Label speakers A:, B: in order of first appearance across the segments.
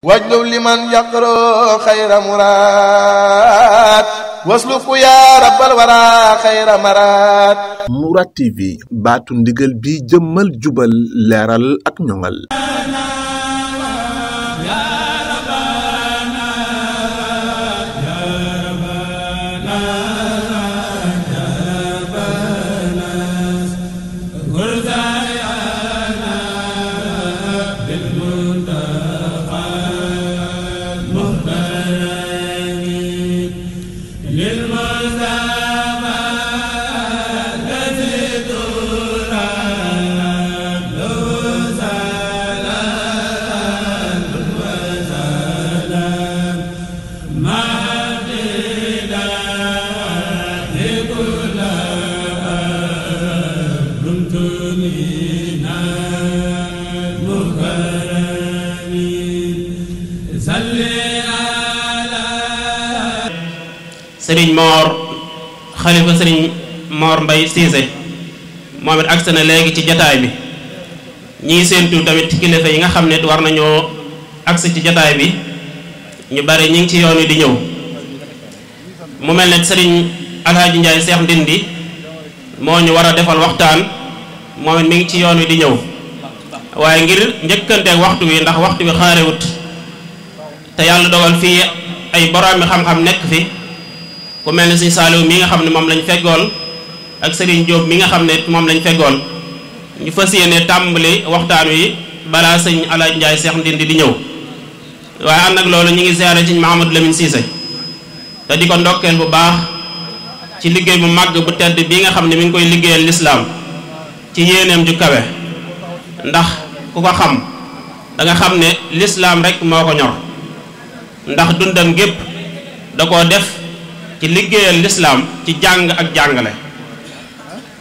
A: واجلب لمن يقرأ خير مراد واسلك يا رب الورى خير مراد.
B: Mourad TV baatu ndigal bi jëmmal jubal leeral ak ñoŋal.
C: Sëriñ Mor xalifa Sëriñ Mor Mbay Siise moom it agsi na léegi ci jataay bi ñii séentu tamit kilifa yi nga xam ne war nañoo agsi ci jataay bi ñu bari ñi ngi ci yoon wi di ñëw mu mel ne Sëriñ Alhaaji Njaay Seex Ndindi moo ñu war a defal waxtaan moom it mi ngi ci yoon wi di ñëw waaye ngir njëkkanteeg waxtu wi ndax waxtu wi xaarewut te yàlla dogal fii ay boroomi xam-xam nekk fi ku mel ne Sëriñ Saaliw mi nga xam ne moom lañ feggool ak Sëriñ Jóob mi nga xam ne moom lañ feggool ñu fas yéene tàmbali waxtaan wi balaa Sëriñ Alaaji Njaay Seex Ndindi di ñëw waaye ànd ak loolu ñu ngi ziyaare Sëriñ Mahamadou Lamine Siise te di ko ndokkeel bu baax ci liggéey bu màgg bu tedd bii nga xam ne mi ngi koy liggéeyal lislaam ci yéeneem ju kawe ndax ku ko xam da nga xam ne lislaam rek moo ko ñor ndax dundam gépp da koo def ci liggéeyal lislaam ci jàng ak jàngale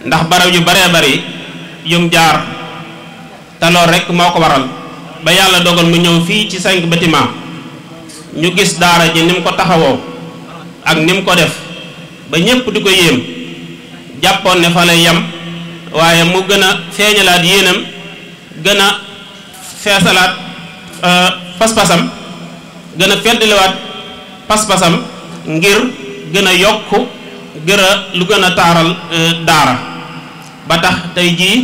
C: ndax barab yu baree bari yum jaar te lool rek moo ko waral ba yàlla dogal mu ñëw fii ci 5 bâtiment ñu gis daara ji ni mu ko taxawoo ak ni mu ko def ba ñépp di ko yéem jàppoon ne fa lay yem waaye mu gën a feeñalaat yéenam gën a feesalaat pas-pasam gën a feddliwaat pas-pasam ngir gën a yokk lu gën a taaral daara ba tax tey jii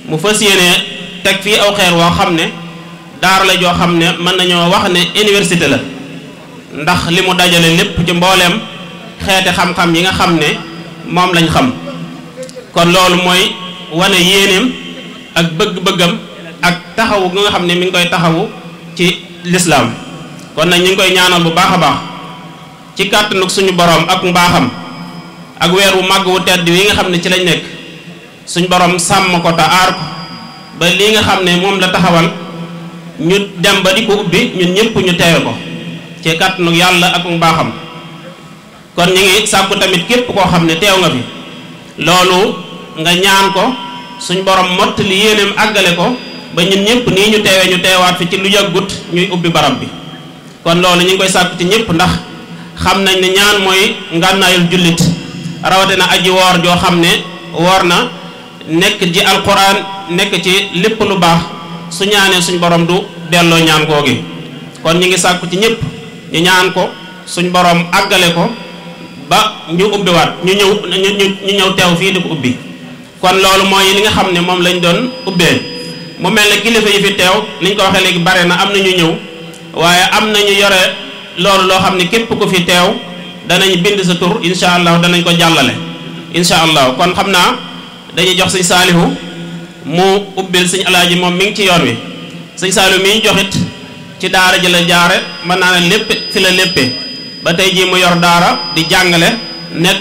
C: mu fas yéene teg fii aw xeer woo xam ne daara la joo xam ne mën nañoo wax ne université la ndax li mu dajale lépp ci mbooleem xeeti xam-xam yi nga xam ne moom lañ xam kon loolu mooy wane yéeneem ak bëgg-bëggam ak taxawu nga xam ne mi ngi koy taxawu ci lislaam kon nag ñu ngi koy ñaanal bu baax a baax ci kàttanug suñu borom ak mbaaxam ak weer wu màgg wu tedd wi nga xam ne ci lañ nekk suñu borom sàmm ko te aar ko ba lii nga xam ne moom la taxawal ñu dem ba di ko ubbi ñun ñëpp ñu teewe ko ci kàttanug yàlla ak mbaaxam kon ñu ngi sàkku tamit képp koo xam ne teew nga fi loolu nga ñaan ko suñu borom mott li yéeneem àggale ko ba ñun ñëpp nii ñu teewee ñu teewaat fi ci lu yàggut ñuy ubbi barab bi kon loolu ñu ngi koy sàkku ci ñëpp ndax xam nañ ne ñaan mooy ngànnaayul jullit rawatina aji woor joo xam ne woor na nekk ci alquran nekk ci lépp lu baax su ñaanee suñ borom du delloo ñaan googi kon ñu ngi sàkku ci ñëpp ñu ñaan ko suñ borom àggale ko ba ñu ubbiwaat ñu ñëw teew fii di ko ubbi kon loolu mooy li nga xam ne moom lañ doon ubbee mu mel ne kilifa yi fi teew niñ ko waxee léegi bare na am na ñu ñëw waaye am na ñu yore loolu loo xam ne képp ku fi teew danañ bind sa tur incha allah danañ ko jàllale incha allah kon xam naa dañuy jox Sëñ Saalihu mu ubbil Sëñ Alaaji moom mi ngi ci yoon wi Sëñ Saalihu mi ñu joxit ci daara ji la jaare mën naa ne lépp fi la léppee ba tey jii mu yor daara di jàngale nekk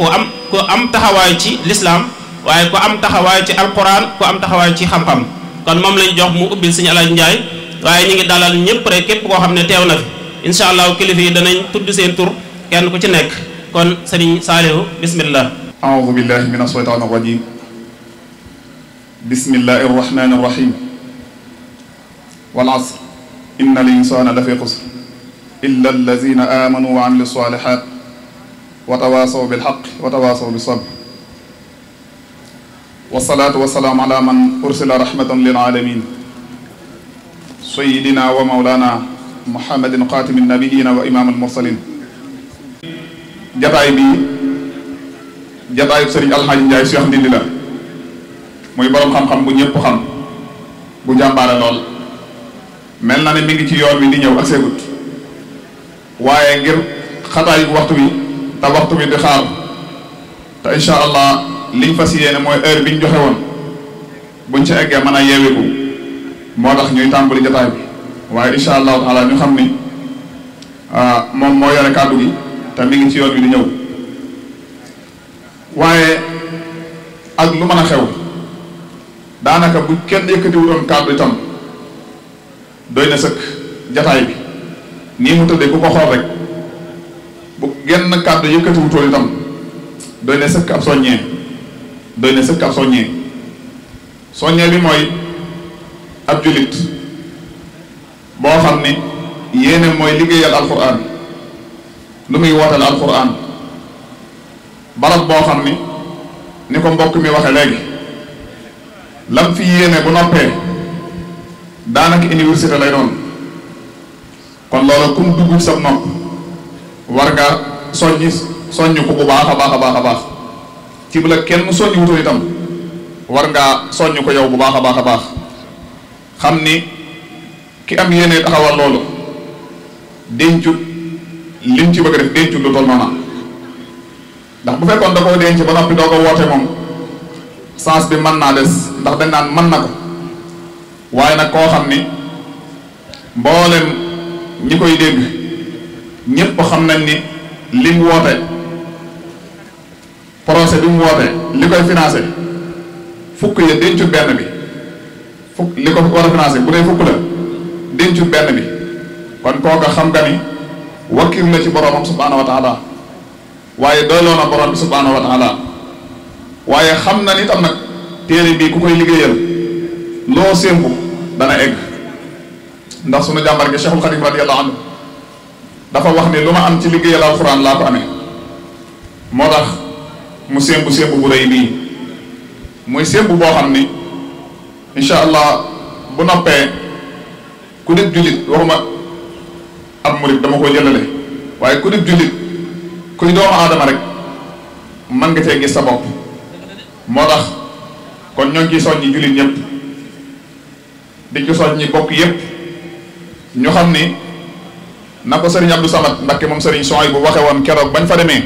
C: ku am taxawaay ci lislaam waaye ku am taxawaay ci alquran ku am taxawaay ci xam-xam kon moom lañ jox mu ubbil Sëñ Alaaji Njaay waaye ñu ngi dalal ñëpp rek képp koo xam ne teew na fi incha allah kilifa yi danañ tudd seen tur kenn ku ci nekk kon Sëriñ Saalihu bismillah.
D: aoudu billahi min ashaytaani rajim bismillahi arrahmani arrahim wal asr inna al insana la fi xusr illa allazina amanu wa amilu salihat wa tawasaw bil haqq wa tawasaw bis sabr والصلاة والسلام على من أرسل رحمة للعالمين سيدنا ومولانا muhammadin xaatimi nabiyina wa imaam al mursalin. jataay bi jataayu sëriñ Alxaaji Njaay Cheikh Ndindi la muy borom xam-xam bu ñëpp xam bu jàmbaare lool mel na ne mi ngi ci yoon wi di ñëw ak seegut waaye ngir xataay waxtu wi te waxtu wi di xaar te incha allah liñ fas yéene mooy heure biñ joxe woon buñ ci eggee mën a yeewiku moo tax ñuy tàmbali jataay bi waaye incha allahu taala ñu xam ni moom moo yore kàddu gi te mi ngi ci yoon wi di ñëw waaye ak lu mën a xew daanaka bu kenn yëkkatiwutoon kàddu itam doy na sëkk jataay bi nii mu tëddee ku ko xool rek bu genn kàddu yëkkatiwutoon itam doy na sëkk ab soññee doy na sëkk ab soññee soññee bi mooy ab jullit boo xam ni yéene mooy liggéeyal alquran lu muy wootal alquran barab boo xam ni ko mbokk mi waxe léegi lam fi yéene bu noppee daanaka université lay doon kon loolu kum dugg ci sa nopp war nga soññ ko bu baax a baax a baax a baax ci bu la kenn soññ wutoon itam war ngaa soññ ko yow bu baax a baax a baax xam ni ki am yéene taxawal loolu dencut lim ci bëgg def dencut lu toll noona ndax bu fekkoon da koo denc ba noppi doo ko woote moom sens bi mën naa des ndax dañ naan mën na ko waaye nag koo xam ni mboolem ñi koy dégg ñépp xam nañ ni lim woote projet bi mu woote li koy financé fukk ya dencut benn bi fukk li ko war a financé bu dee fukk la dencut benn bi kon kooka xam nga ni wakkil la ci boroomam subhaanahu wa taala waaye doyloo na borom bi subhaanahu wa taala waaye xam na ni tam nag téere bii ku koy liggéeyal loo sémbu dana egg ndax sunu jàmbar gi Cheikhul Xadim radiyallahu anhu dafa wax ni lu ma am ci liggéeyal alxuraan laa ko amee moo tax mu sémbu bu rëy bii muy sémbu boo xam ni incha allah bu noppee ku dib jullit waxuma ab murit dama koy jëlale waaye ku dib jullit kuy doomu aadama rek mën nga cee gis sa bopp moo tax kon ñoo ngi ciy soññi jullit ñëpp di ci soññi bokk yëpp ñu xam ni na ko sëriñ Abdou Samad Mbakke moom sëriñ Soy bu waxe woon keroog bañ fa demee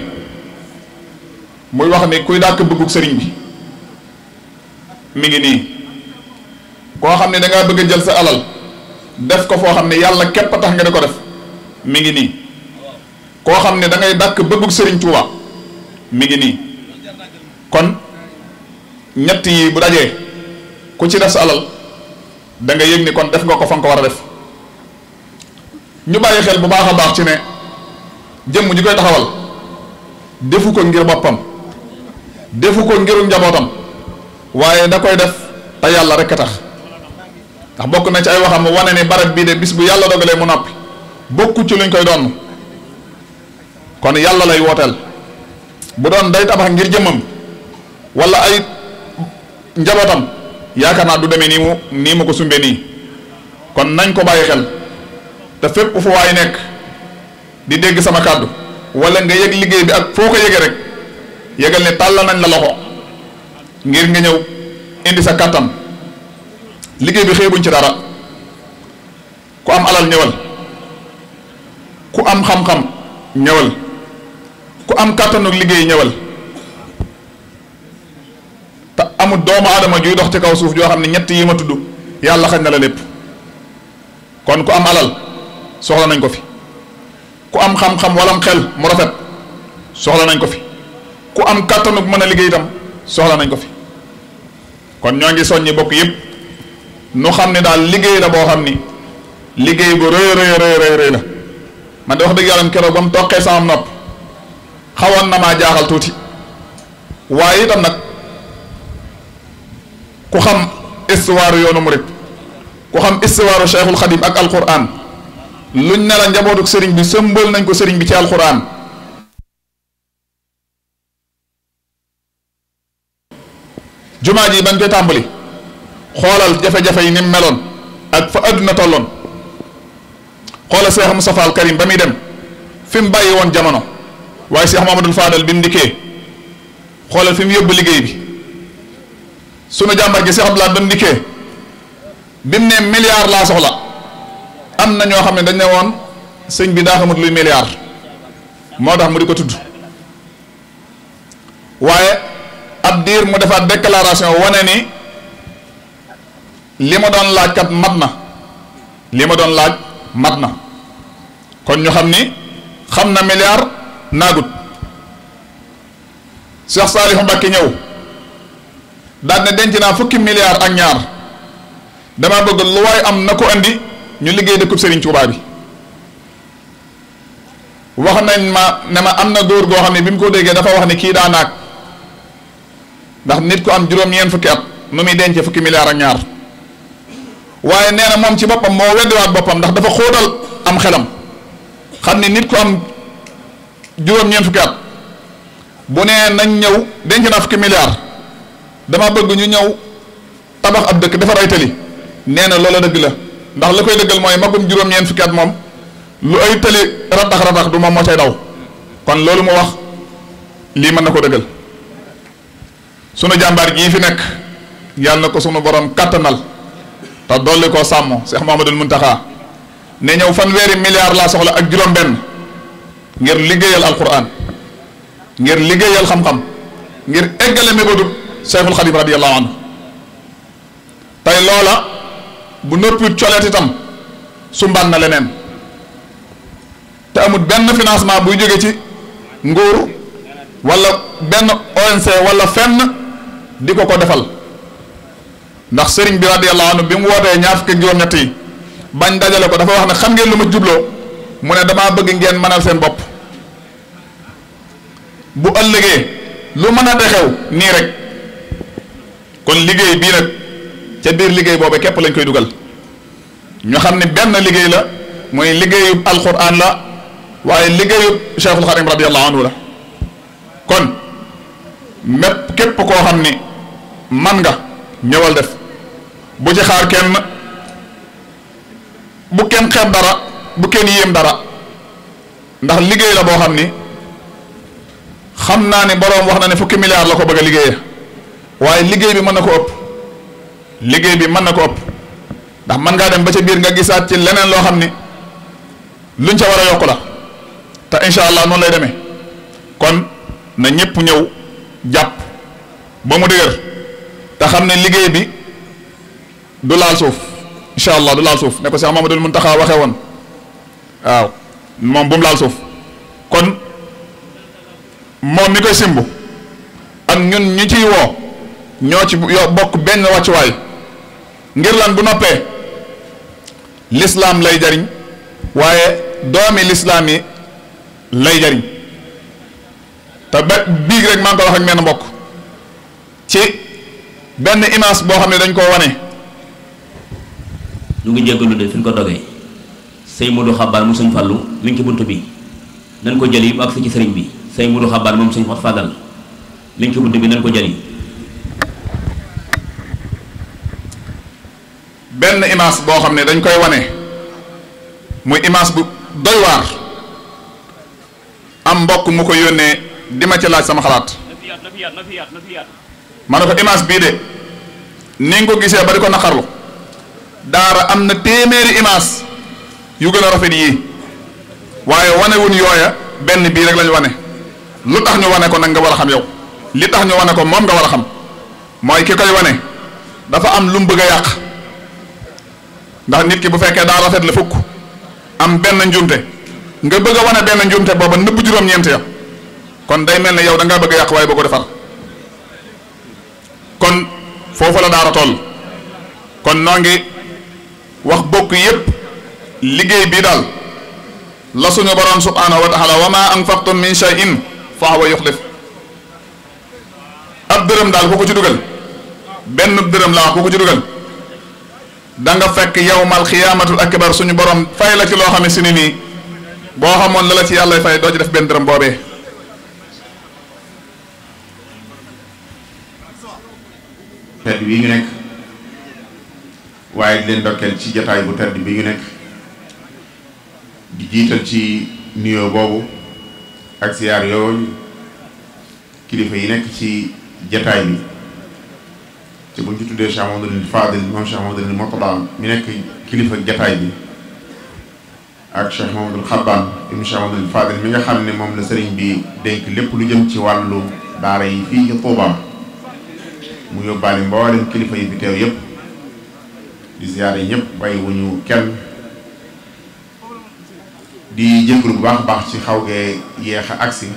D: muy wax ni kuy dàkk bëggug sëriñ bi mi ngi nii koo xam ne dangaa bëgg a jël sa alal def ko foo xam ne yàlla képp a tax nga di ko def mi ngi nii koo xam ne da ngay dàkk bëggug sëriñ Tuuba mi ngi nii kon ñett yi bu dajee ku ci def sa alal da nga yëg ni kon def nga ko fa nga ko war a def ñu bàyyi xel bu baax a baax ci ne jëmm ji koy taxawal defu ko ngir boppam defu ko ngiru njabootam waaye da koy def te yàlla rek a tax ndax bokk na ci ay waxam wane ni barab bii de bis bu yàlla dogalee mu noppi bokku ci luñ koy doon kon yàlla lay wooteel bu doon day tabax ngir jëmmam wala ay njabootam yaakaar naa du demee nii mu ko sumbe nii kon nañ ko bàyyi xel te fépp fu waay nekk di dégg sama kàddu wala nga yëg liggéey bi ak foo ko yëgee rek yëgal ne tàllal nañ la loxo ngir nga ñëw indi sa kàttan liggéey bi xeebuñ ci dara ku am alal ñëwal ku am xam-xam ñëwal ku am kàttanu liggéey ñëwal te amul doomu aadama juy dox ci kaw suuf joo xam ne ñett yi ma tudd yàlla xañ na la lépp kon ku am alal soxla nañ ko fi ku am xam-xam wala xel mu rafet soxla nañ ko fi ku am kàttanu mën a liggéey itam soxla nañ ko fi kon ñoo ngi soññi bokk yépp nu xam ne daal liggéey la boo xam ni liggéey bu rëy la man de wax dëgg yàlla keroog ba mu toqee sama nopp xawoon na maa jaaxal tuuti waaye itam nag ku xam histoire yoonu murit ku xam histoire Cheikhul Khadim ak alquran luñ ne la njabootuk sëriñ bi sëmbal nañ ko sëriñ bi ci alquran jumaa ji bañ koy tàmbali xoolal jafe-jafe yi ni meloon ak fa àdduna tolloon xoola Cheikh Moustapha al Karim ba muy dem fi mu bàyyi woon jamono waaye Cheikh Mamadou Fadal bi mu dikkee xoolal fi mu yóbbu liggéey bi sunu jàmbar gi Cheikh Abdoulaye ba mu dikkee bi mu ne milliard laa soxla am na ñoo xam ne dañ ne woon sëñ bi daa xamut luy milliard moo tax mu di ko tudd waaye ab diir mu defaat déclaration wane ni li ma doon laaj kat mat na li ma doon laaj mat na kon ñu xam ni xam na milliard naagut Cheikh Saliou Mbacké ñëw daal ne denc naa fukki milliard ak ñaar dama bëgg lu waay am na ko andi ñu liggéey dëkkub Serigne Touba bi wax nañ ma ne ma am na góor goo xam ne bi mu ko déggee dafa wax ni kii daa naag ndax nit ku am juróom-ñeent fukki at nu muy dencee fukki milliard ak ñaar waaye nee na moom ci boppam moo weddiwaat boppam ndax dafa xóotal am xelam xam ni nit ku am juróom-ñeent fukki at bu nee nañ ñëw denc naa fukki milliard dama bëgg ñu ñëw tabax ab dëkk defar ay tali nee na loola dëgg la ndax la koy dëggal mooy magum juróom-ñeent fukki at moom lu ay tali ratax du moom moo cay daw kon loolu mu wax lii mën na ko dëggal sunu jàmbaar jii fi nekk yàlla na ko sunu borom kàttanal te dolli koo sàmm Cheikh Mouhamadoul Mountakha ne ñëw fanweeri milliard laa soxla ak juróom-benn ngir liggéeyal alquran ngir liggéeyal xam-xam ngir eggale mébadu Cheikhul Khadim radiyallahu anhu tey loola bu noppi coleet itam sumbaan na leneen te amul benn financement buy jóge ci nguur wala benn ONC wala fenn di ko defal ndax sëriñ bi radiyallahu anhu bi mu wootee ñaar fukki juróom-ñett yi bañ dajale ko dafa wax ne xam ngeen lu ma jubloo mu ne damaa bëgg ngeen mënal seen bopp bu ëllëgee lu mën a xew nii rek kon liggéey bii nag ca biir liggéey boobu képp lañ koy dugal ñu xam ne benn liggéey la mooy liggéeyub alquran la waaye liggéeyub Cheikhul Khadim radiyallahu anhu la kon mépp képp koo xam ni man nga ñëwal def bu ci xaar kenn bu kenn xeeb dara bu kenn yéem dara ndax liggéey la boo xam ni xam naa ne boroom wax na ne fukki milliards la ko bëgg a liggéeyee waaye liggéey bi mën na ko ëpp liggéey bi mën na ko ëpp ndax mën ngaa dem ba ca biir nga gisaat ci leneen loo xam ni luñ ca war a yokk la te incha allah noonu lay demee kon na ñëpp ñëw jàpp ba mu dëgër te xam ne liggéey bi du laal suuf incha allah du laal suuf ne ko Cheikh Mamadou Mountakha waxee woon waaw moom bu mu laal suuf kon moom mi koy simbu ak ñun ñi ciy woo ñoo ci bokk benn wàccuwaay ngir lan bu noppee lislaam lay jariñ waaye doomi lislaam yi lay jariñ te ba biig rek maa ngi ko wax ak menn mbokk ci benn image boo xam ne dañ koo wane.
E: ñu ngi jéggalu de fi ñu ko dogee sëñ Modou Xabaar mu sëñ Fallou mi ngi ci bunt bi nañ ko jëli bu ak fi ci sëriñ bi sëñ Modou Xabaar moom sëñ Fadal mi ngi ci bunt bi nañ ko jëli.
D: benn image boo xam ne dañ koy wane muy image bu doy waar am mbokk mu ko yónnee di ma ci laaj sama xalaat ma ne ko image bii de ni nga ko gisee ba di ko naqarlu daara am na téeméeri image yu gën a rafet yii waaye wane wuñ yooya benn bii rek lañu wane lu tax ñu wane ko nag nga war a xam yow li tax ñu wane ko moom nga war a xam mooy ki koy wane dafa am lu mu bëgg a yàq ndax nit ki bu fekkee daa rafet la fukk am benn njumte nga bëgg a wane benn njumte booba nëbb juróom-ñeent ya kon day mel ne yow da ngaa bëgg a yàq waaye bëgg ko defar kon foofu la daara toll kon noo ngi wax bokk yépp liggéey bii daal la suñu borom subhanahu wa taala wa ma anfaqtum min shay'in fa huwa yuxlif ab dërëm daal ku ko ci dugal benn dërëm laa ku ko ci dugal da nga fekk yawmal xiyaamatul akbar suñu borom fay la ci loo xam ne si ni nii boo xamoon la la ci yàlla fay doo ci def benn dërëm boobee.
F: tedd bii ñu nekk waaye di leen ndokkeel ci jataay bu tedd bi ñu nekk di jiital ci nuyoo boobu ak siyaar yooyu kilifa yi nekk ci jataay bi te buñ ci tuddee Cheikh Mamadou Fadil moom Cheikh Mamadou Mourtada mi nekk kilifa jataay bi ak Cheikh Mamadou Xabbaan ibn Cheikh Mamadou Fadil mi nga xam ne moom la sëriñ bi dénk lépp lu jëm ci wàllu daara yi fii ci Touba mu yóbbaale mboolem kilifa yi fi teew yépp di ziyaare ñëpp bàyyi wuñu kenn di jégalu bu baax a baax ci xaw gee yeex a agsi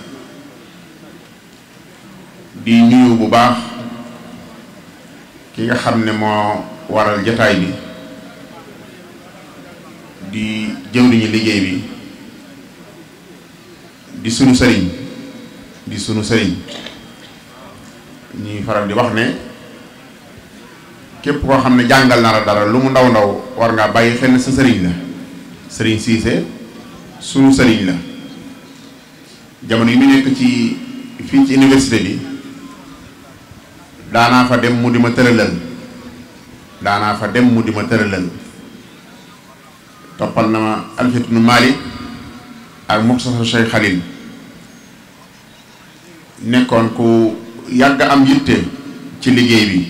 F: di nuyu bu baax ki nga xam ne moo waral jataay bi di jëwriñu liggéey bi di sunu sëriñ ñuy faral di wax ne képp koo xam ne jàngal na la dara lu mu ndaw ndaw war ngaa bàyyi xel ne sa sëriñ la sëriñ Siise sunu sëriñ la jamono yi mu nekk ci fii ci université bi daanaa fa dem mu di ma tëralal toppal na ma Alfiyatu nu Maalik ak Muxtasar Cheikh Xalil nekkoon ku yàgg am yitte ci liggéey bi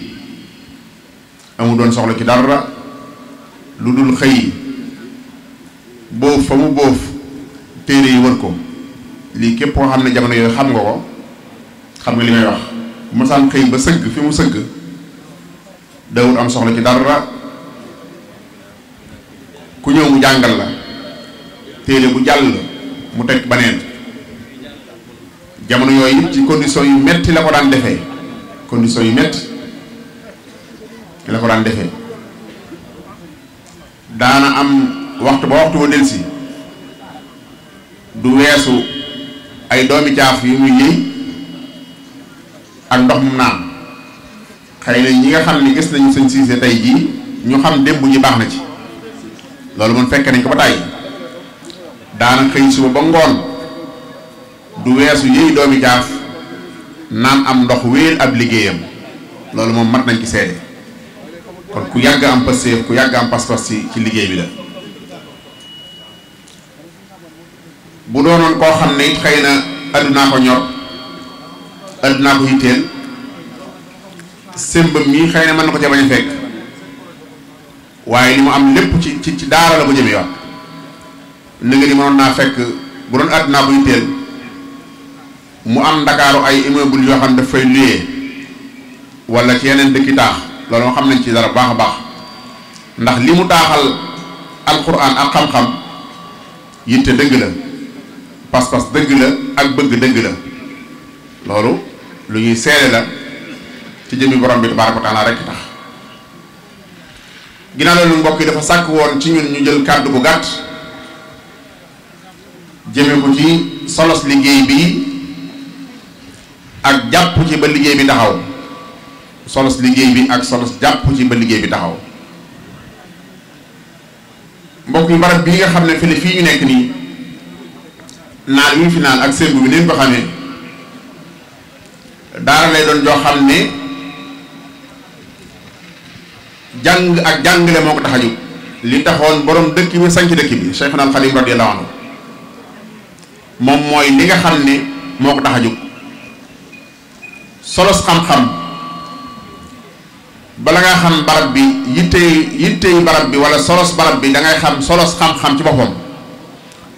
F: amu doon soxla ci dara lu dul xëy boof fa mu boof téere yi wër ko lii képp koo xam ne jamono yooyu xam nga ko xam nga li may wax bu masaan xëy ba sëgg fi mu sëgg dawul am soxla ci dara ku ñëw mu jàngal la téere bu jàll mu teg baneen jamono yooyu ci condition yu metti la ko daan defee daana am waxtu ba waxtu wa delsi du weesu ay doomi caaf yu muy yëy ak ndox mu naan xëy na ñi nga xam ne gis nañu sëñ Siise tey jii ñu xam démb ji baax na ci loolu moom fekk nañ ko ba tàyyi daana xëy suba ba ngoon du weesu yëy doomi caaf naan am ndox wéel ab liggéeyam loolu moom mat nañ ci seede kon ku yàgg am passeef ku yàgg am pas-pas ci liggéey bi la bu doonoon koo xam ne it xëy na addunaa ko ñor addunaa ko yitteel sémbam mii xëy na mën na ko ca bañ a fekk waaye li mu am lépp ci daara la ko jëme yoon ni nga ni mënoon naa fekk bu doon addunaa ko yitteel mu am Ndakaaru ay immeuble yoo xam ne daf fay luyee wala ci yeneen dëkki taax loolu moo xam nañ ci dara baax a baax ndax li mu taaxal alquran ak xam-xam yitte dëgg la pas-pas dëgg la ak bëgg dëgg la loolu lu ñuy seede la ci jëmmi borom bi tabaaraka wa taala rekk tax ginnaaw loolu mbokk yi dafa sàkk woon ci ñun ñu jël kàddu bu gàtt jëme ko ci solos liggéey bi ak jàpp ci ba liggéey bi taxaw solos liggéey bi ak solos jàpp ci ba liggéey bi taxaw mbokk yi barab bii nga xam ne fii ñu nekk nii naal wi fi naal ak sémb bi neen ko xamee daara lay doon joo xam ne jàng ak jàngale moo ko tax a jóg li taxoon borom dëkk bi sanc dëkk bi Cheikhuna al Xadim radiyallahu anhu moom mooy li nga xam ne moo ko tax a jóg solos xam-xam bala nga xam barab bi yittey barab bi wala solos barab bi da ngay xam solos xam-xam ci boppam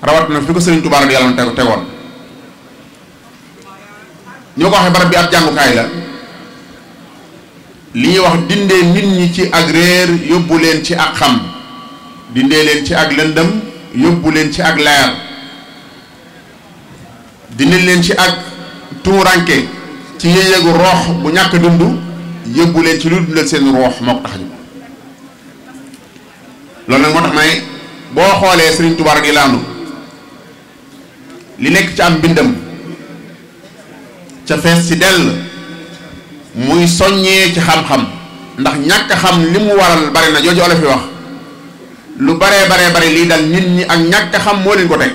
F: rawat na fi ko Sëriñ Tuubaa radiyallahu anhu tegoon ñoo ko waxee barab bi ab jàngukaay la li ñuy wax dindee nit ñi ci ak réer yóbbu leen ci ak xam dindee leen ci ak lëndëm yóbbu leen ci ak leer dindee leen ci ak tumuranke ci yéyéegu roox bu ñàkk dund yóbbu leen ci lu dundal seen roox moo ko tax a jóg loolu nag moo tax may boo xoolee Sëriñ Tuubaa radiyallaahu anhu li nekk ci am mbindam ca fees ci dell muy soññee ci xam-xam ndax ñàkk xam li mu waral bari na jooju olof yi wax lu baree lii dal nit ñi ak ñàkk xam moo leen ko teg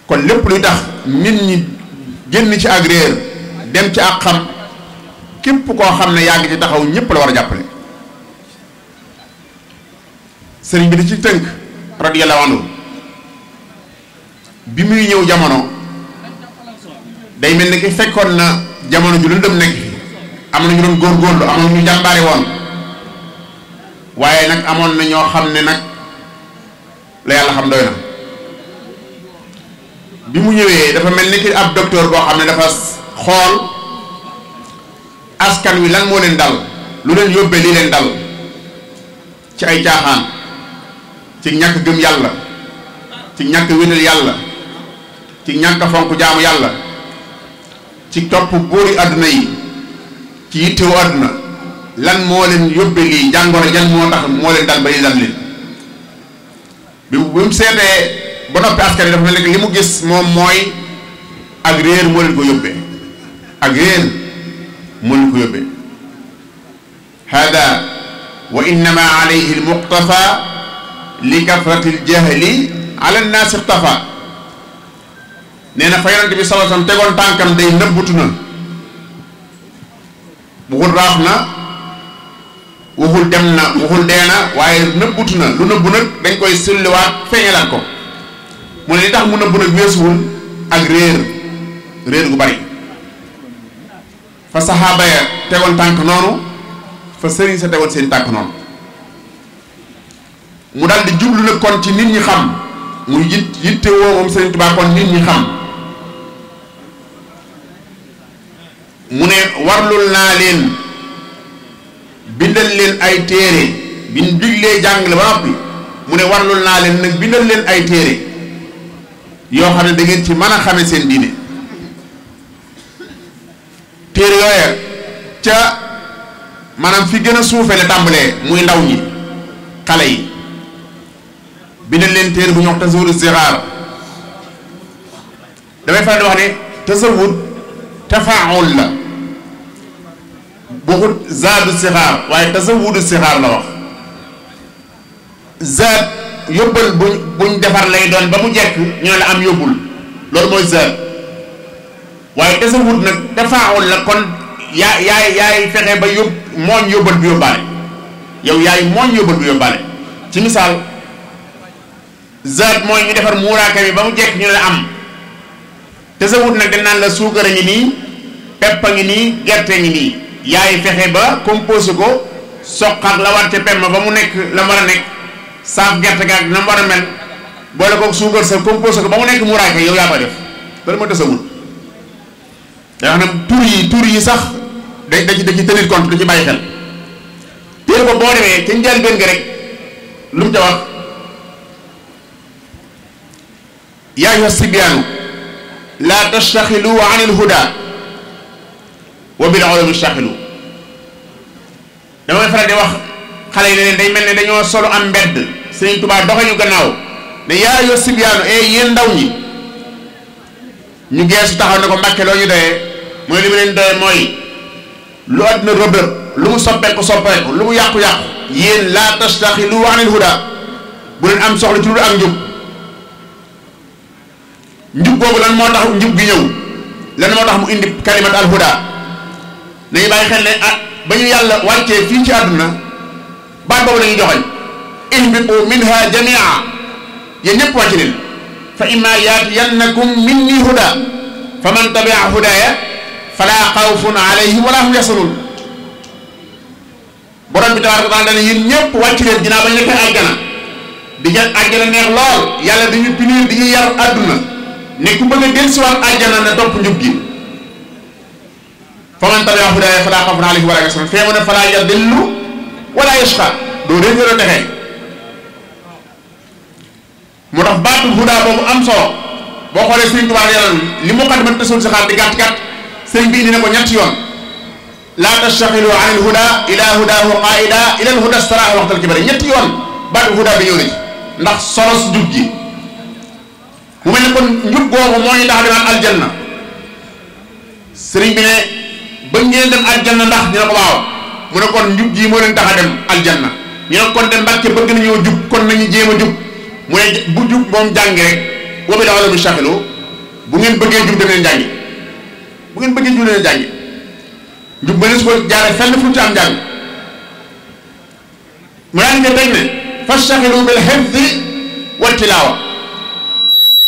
F: kon lépp luy tax nit ñi génn ci ak réer dem ci ak xam képp koo xam ne yaa ngi ci taxaw ñépp la war a jàppale sëriñ bi di ci tënk radiyallahu anhu bi muy ñëw jamono day mel ni ki fekkoon na jamono ju lëndëm nekk fi am na ñu doon góorgóorlu amoon ñu jàmbaare woon waaye nag amoon na ñoo xam ne nag la yàlla xam doy na bi mu ñëwee dafa mel ni ki ab docteur boo xam ne dafa xool askan wi lan moo leen dal lu leen yóbbee lii leen dal ci ay caaxaan ci ñàkk gëm yàlla ci ñàkk wénal yàlla ci ñàkk fonk jaamu yàlla ci topp buuri àdduna yi ci yittewu àdduna lan moo leen yóbbee lii jàngoro jan moo tax moo leen dal ba yi dal leen bi mu seetee ba noppi askan wi dafa mel ni li mu gis moom mooy ak réer moo leen ko yóbbee ak réer moo leen ko yóbbee hada wa innama alayhi almuqtafa li kafrati aljahli ala nnaasi ixtafa nee na fa yonente bi sallallahu alayhi wasallam tegoon tànkam day nëbbutu na waxul raaf na waxul dem na waxul dee na waaye nëbbutu na lu nëbbu nag dañ koy sulliwaat feeñalaat ko mu ne li tax mu nëbbu nag weesuwul ak réer gu bari fa saxaaba ya tegoon tànk noonu fa sëriñ sa tegoon seen tànk noonu mu daal di jublu nag kon ci nit ñi xam mu yitte woo moom Sëriñ Tuubaa kon nit ñi xam mu ne warlul naa leen bindal leen ay téere bi ñu diglee jàngale ba noppi mu ne warlul naa leen nag bindal leen ay téere yoo xam ne da ngeen ci mën a xame seen diine téere yooya ca maanaam fi gën a suufee la tàmbalee muy ndaw ñi xale yi bindal leen téere bu ñu wax tasawudu sixaar damay faral di wax ne tasawud tafaul la bokkut zaadu sixaar waaye tasawudu sixaar la wax zaad yóbbal buñ defar lay doon ba mu jekk ñu ne la am yóbbul loolu mooy zaad waaye tasawud nag tafaul la kon yaay fexe ba mooñ yóbbal bi yóbbaale yow yaay mooñ yóbbal bi yóbbaale ci misaal zaat mooy ñu defar muuraaka bi ba mu jekk ñu la am tasawut nag dañ naan la suukar a ngi nii pepp a ngi nii gerte ngi nii yaay fexe ba composé ko soqat la war ca pepp ma ba mu nekk la war a nekk saaf gerte gaag na mu war a mel boole ko suukar sa composé ko ba mu nekk muuraaka yow yaa koy def loolu mooy tasawut da xam ne tur yi sax da ci tenir compte da ci bàyyi xel téere ko boo demee ca njëlbéen nga rek lu mu ca wax yaa ayyuha sibyaanu laa tastaxilu an ilhuda wa bil ulumi staxilu damay faral di wax xale yi ne leen day mel ne dañoo solo am mbedd Sëriñ Tuubaa doxañu gannaaw ne yaa ayyuha sibyaanu yéen ndaw ñi ñu geesu taxaw ne ko Mbàkke loo ñu doyee mooy li mu leen doyee mooy lu àdduna rëbër lu mu soppeeku lu mu yàqu-yàqu yéen laa tastaxilu an ilhuda bu leen am soxla ci lu ak njub boobu lan moo tax njub gi ñëw lan moo tax mu indi kalimat alhuda nañu bàyyi xel ne ba ñu yàlla wàccee fii ci àdduna baat boobu la ñuy joxoñ ihbitu minha jamia yéen ñëpp wàcc leen fa imma yaatiyannakum minni huda fa man tabia hudaya fala xawfun alayhim wala hum yaxsanun borom bi tabaraka taala dana yéen ñëpp wàcc leen ginnaaw bañ nekkee àjjana di jël àjjana neex lool yàlla dañu punir di ñu yar àdduna ne ku bëgg a dellusiwaat àjjana na topp njub gi fa man tabia hudaaya falaa xawfun alayhim wala yaxzanun fee mu ne falaa yadillu wala yashqa doo réeroo texee moo tax baatul hudaa boobu am solo boo xoolee Sëriñ Tuubaa yàlla li mu xat man tasul si xaar di gàtt sëriñ bi indi na ko ñetti yoon laa tastaxilu an il huda ila hudahu qaida ila al huda stara waxtal kibari ñetti yoon baatul hudaa bi ñëw na ci ndax solos njub gi mu mel ne kon njub googu moo ñu tax a demaat aljanna sëriñ bi ne ba ngeen dem aljanna ndax ñu ne ko waaw mu ne kon njub gii moo leen tax a dem aljanna ñu ne kon dem Mbàkke bëgg nañoo jub kon nañu jéem a jub mu ne bu jub moom jàngi rek wa bil ulumi staxilu bu ngeen bëggee jub dem leen jàngi bu ngeen bëggee jub dem leen jàngi njub ba su ko jaare fenn fu ci am jàng mu daan nga teg ne fastaxilu bil hifzi wa tilaawa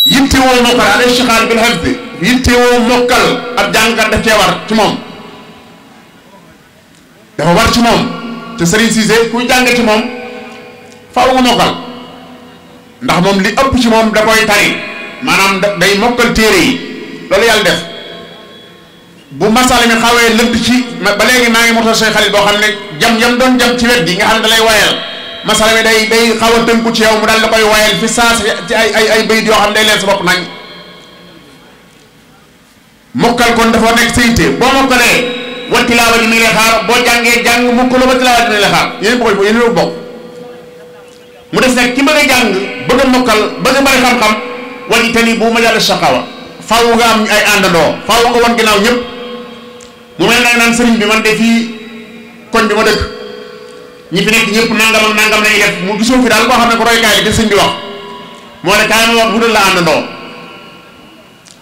F: yittewoo mokkal al ishtighal bil hifz yittewoo mokkal ab jàngkat daf cee war ci moom dafa war ci moom te Serigne Cissé kuy jàng ci moom faaw nga mokkal ndax moom li ëpp ci moom da koy tari maanaam day mokkal téere yi loolu yàlla def bu masala mi xawee lënt ci ba léegi maa ngi motal say xalit boo xam ne jam yam doon jam ci wet gi nga xam ne da lay wayal masala mi day xaw a tënku ci yow mu daal la koy wayal fi saas ci ay bayit yoo xam ne day leen sa bopp nañ mokkal kon dafa nekk sayte boo mokkalee wa tilaawa di mi ngi lay xaar boo jàngee jàng mokkaloo ba tilaawa di mi ngi lay xaar yéen bokk mu des nag ki bëgg a jàng bëgg a mokkal bëgg a bari xam-xam wàññi te ni bu ma jàll saqawa faaw nga am ay àndandoo faaw nga wan ginnaaw ñëpp mu mel nag naan sëriñ bi man de fii koñ bi ma dëkk ñi fi nekk ñëpp nangam ak nangam lañuy def mu gisoo fi daal koo xam ne ko roykaay li di sëñ bi wax moo ne kaay ma wax wutal la àndandoo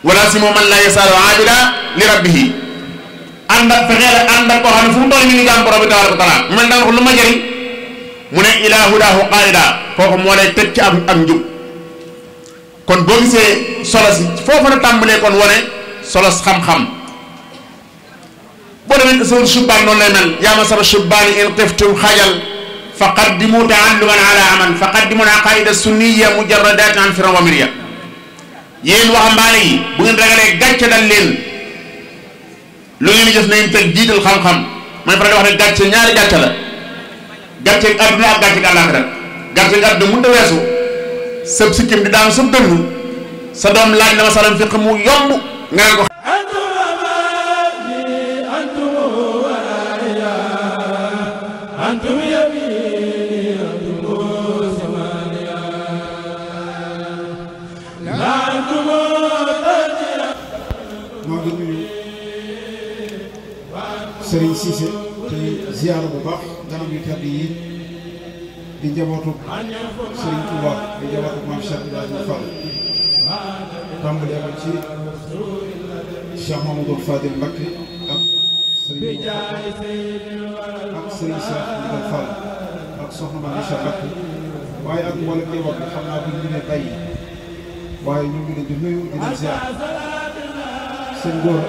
F: wala si moom man la yasaalu abida li rabbihi ànd ak fexeel ànd ak koo xam ne fu mu toll mi ngi jàmm borom bi tabaraka wa taala mu mel nag lu ma jëriñ mu ne ilaa hudaahu qaida kooku moo lay teg ci am njub kon boo gisee solos foofu na tàmbalee kon wane solos xam-xam boo demee sawr subbaan noonu lay mel yaa masara subbaani in xiftum xajal fa qaddimu taalluman ala aman fa qaddimu aqaida sunniya mujarradat an firan wa mirya yéen waxambaane yi bu ngeen ragalee gàcce dal leen lu ngeen di jëf nañ teg jiital xam-xam may faral di wax ne gàcce ñaari gàcce la gàcceeg àdduna ak gàcceeg àllaaxira gàcceeg àdduna mënut a weesu sëb sikkim di daanu sëb dënnu sa doom laaj na masalam fiq mu yomb nga ne ko
G: maa ngi nuyu Serigne Cissé te ziyaara bu baax ganam yu tedd yi di njabootu Serigne Touba di njabootu Maam Cheikh Ibrahima Fall tàmbalee ko ci Cheikh Mamadou Fadil Mbacké ak Serigne ak Serigne Cheikh Ibrahima Fall ak soxna Mame Cheikh Mbacké waaye ak mboolem njaboot bi xam naa bu ñu nee tey waaye ñu ngi leen di nuyu di leen ziar seen góor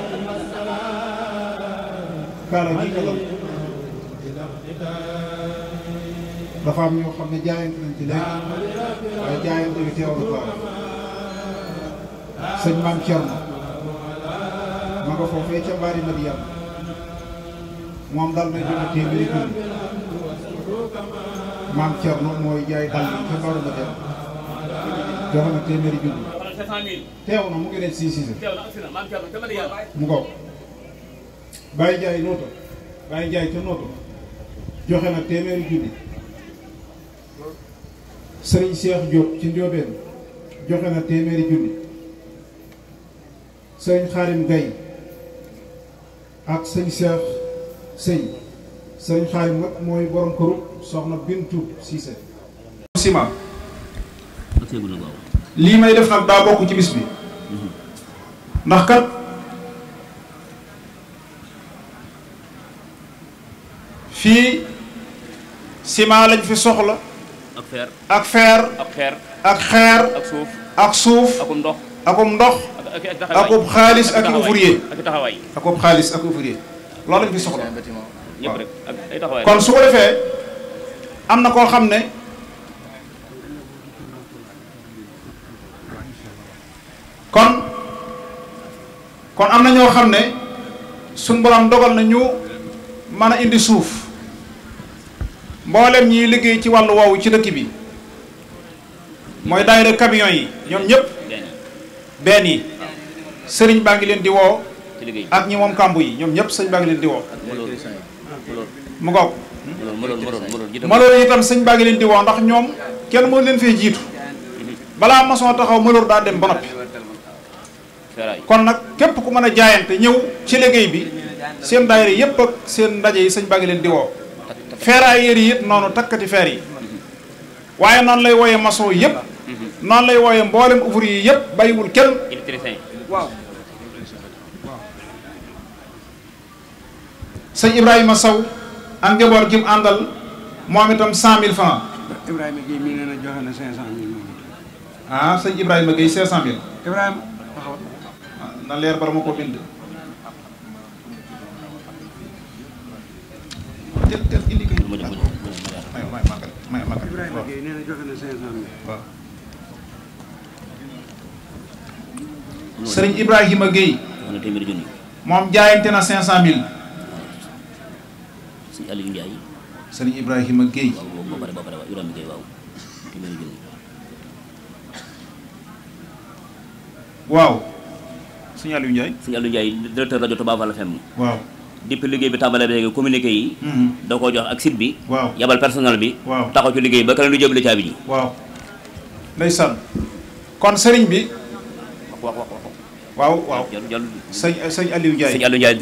G: kaala gi nga dal dafa am ñoo xam ne jaayante nañ ci léegi waaye jaayante bi teewlu baax sëñ Maam Thierno ma nga foofee ca Mbaari Madiyana moom dal na joxe téeméeri junni Maam Thierno mooy jaay dal bi ca Mbaari Madiyana joxe na téeméeri junni teew na mu ngi leen Cissé mu ngoog Baye Ndiaye nooto Baye Ndiaye ca nooto joxe na téeméeri junni Serigne Cheikh Diop ci Ndiobène joxe na téeméeri junni Serigne Xaarim Gaye ak sëñ Cheikh Serigne Xaarim nag mooy borom këru soxna Bintu Cissé sima lii may def nag daa bokk ci bis bi ndax kat fii ciment lañ fi soxla ak fer ak xeer ak suuf akum ndox akub xaalis ak ouvrier akub xaalis ak ouvrier loolu lañ fi soxla kon su ko defee am na koo xam ne kon am na ñoo xam ne suñ borom dogal na ñu mën a indi suuf mboolem ñiy liggéey ci wàllu woowu ci dëkk bi mooy daayira camion yi ñoom ñëpp benn yi sëriñ baa ngi leen di woo ak ñi moom kàmbu yi ñoom ñëpp sëriñ baa ngi leen di woo mu ngoog maloor yi itam sëriñ baa ngi leen di woo ndax ñoom kenn moo leen fee jiitu balaa maçon taxaw maloor daa dem ba noppi kon nag képp ku mën a jaayante ñëw ci liggéey bi seen daayira yëpp ak seen ndaje yi sëñ baa ngi leen di woo ferrailleurs yi it noonu takkati fer yi waaye noonu lay wooyee maçon yëpp noonu lay wooyee mboolem ouvrier yi yëpp bàyyiwul kenn waaw sëñ Ibrahima Sow ak njaboot gi mu àndal moom itam 100 000 francs
H: Ibrahima Guèye mii nee na joxe na 500 000
G: ah sëñ Ibrahima Gueye 500000.
H: Ibrahima
G: na leer bara ma ko bind. tel indi ko. may magal.
H: Ibrahima Gueye nee na joxe na 500000.
G: waaw. sëriñ Ibrahima Gueye.
E: wax na téeméeri junni.
G: moom jaayante na 500000.
E: sëñ Aliou Ndiaye.
G: sëriñ Ibrahima Gueye.
E: waaw ba pare waaw Ibrahima Gueye waaw téeméeri junni.
G: waaw. sëñ Aliou Ndiaye.
E: sëñ Aliou Ndiaye directeur rajo Touba Fall FM.
G: waaw.
E: depuis liggéey bi tàmbalee ba léegi communiqué yi. da koo jox ak site bi.
G: waaw
E: yabal personnel bi.
G: waaw
E: taxaw ci liggéey ba ka leen di jëbale caabi ji.
G: waaw. ndeysaan. kon sëriñ bi.
E: wax.
G: waaw waaw. sëñ Aliou Ndiaye.
E: sëñ Aliou Ndiaye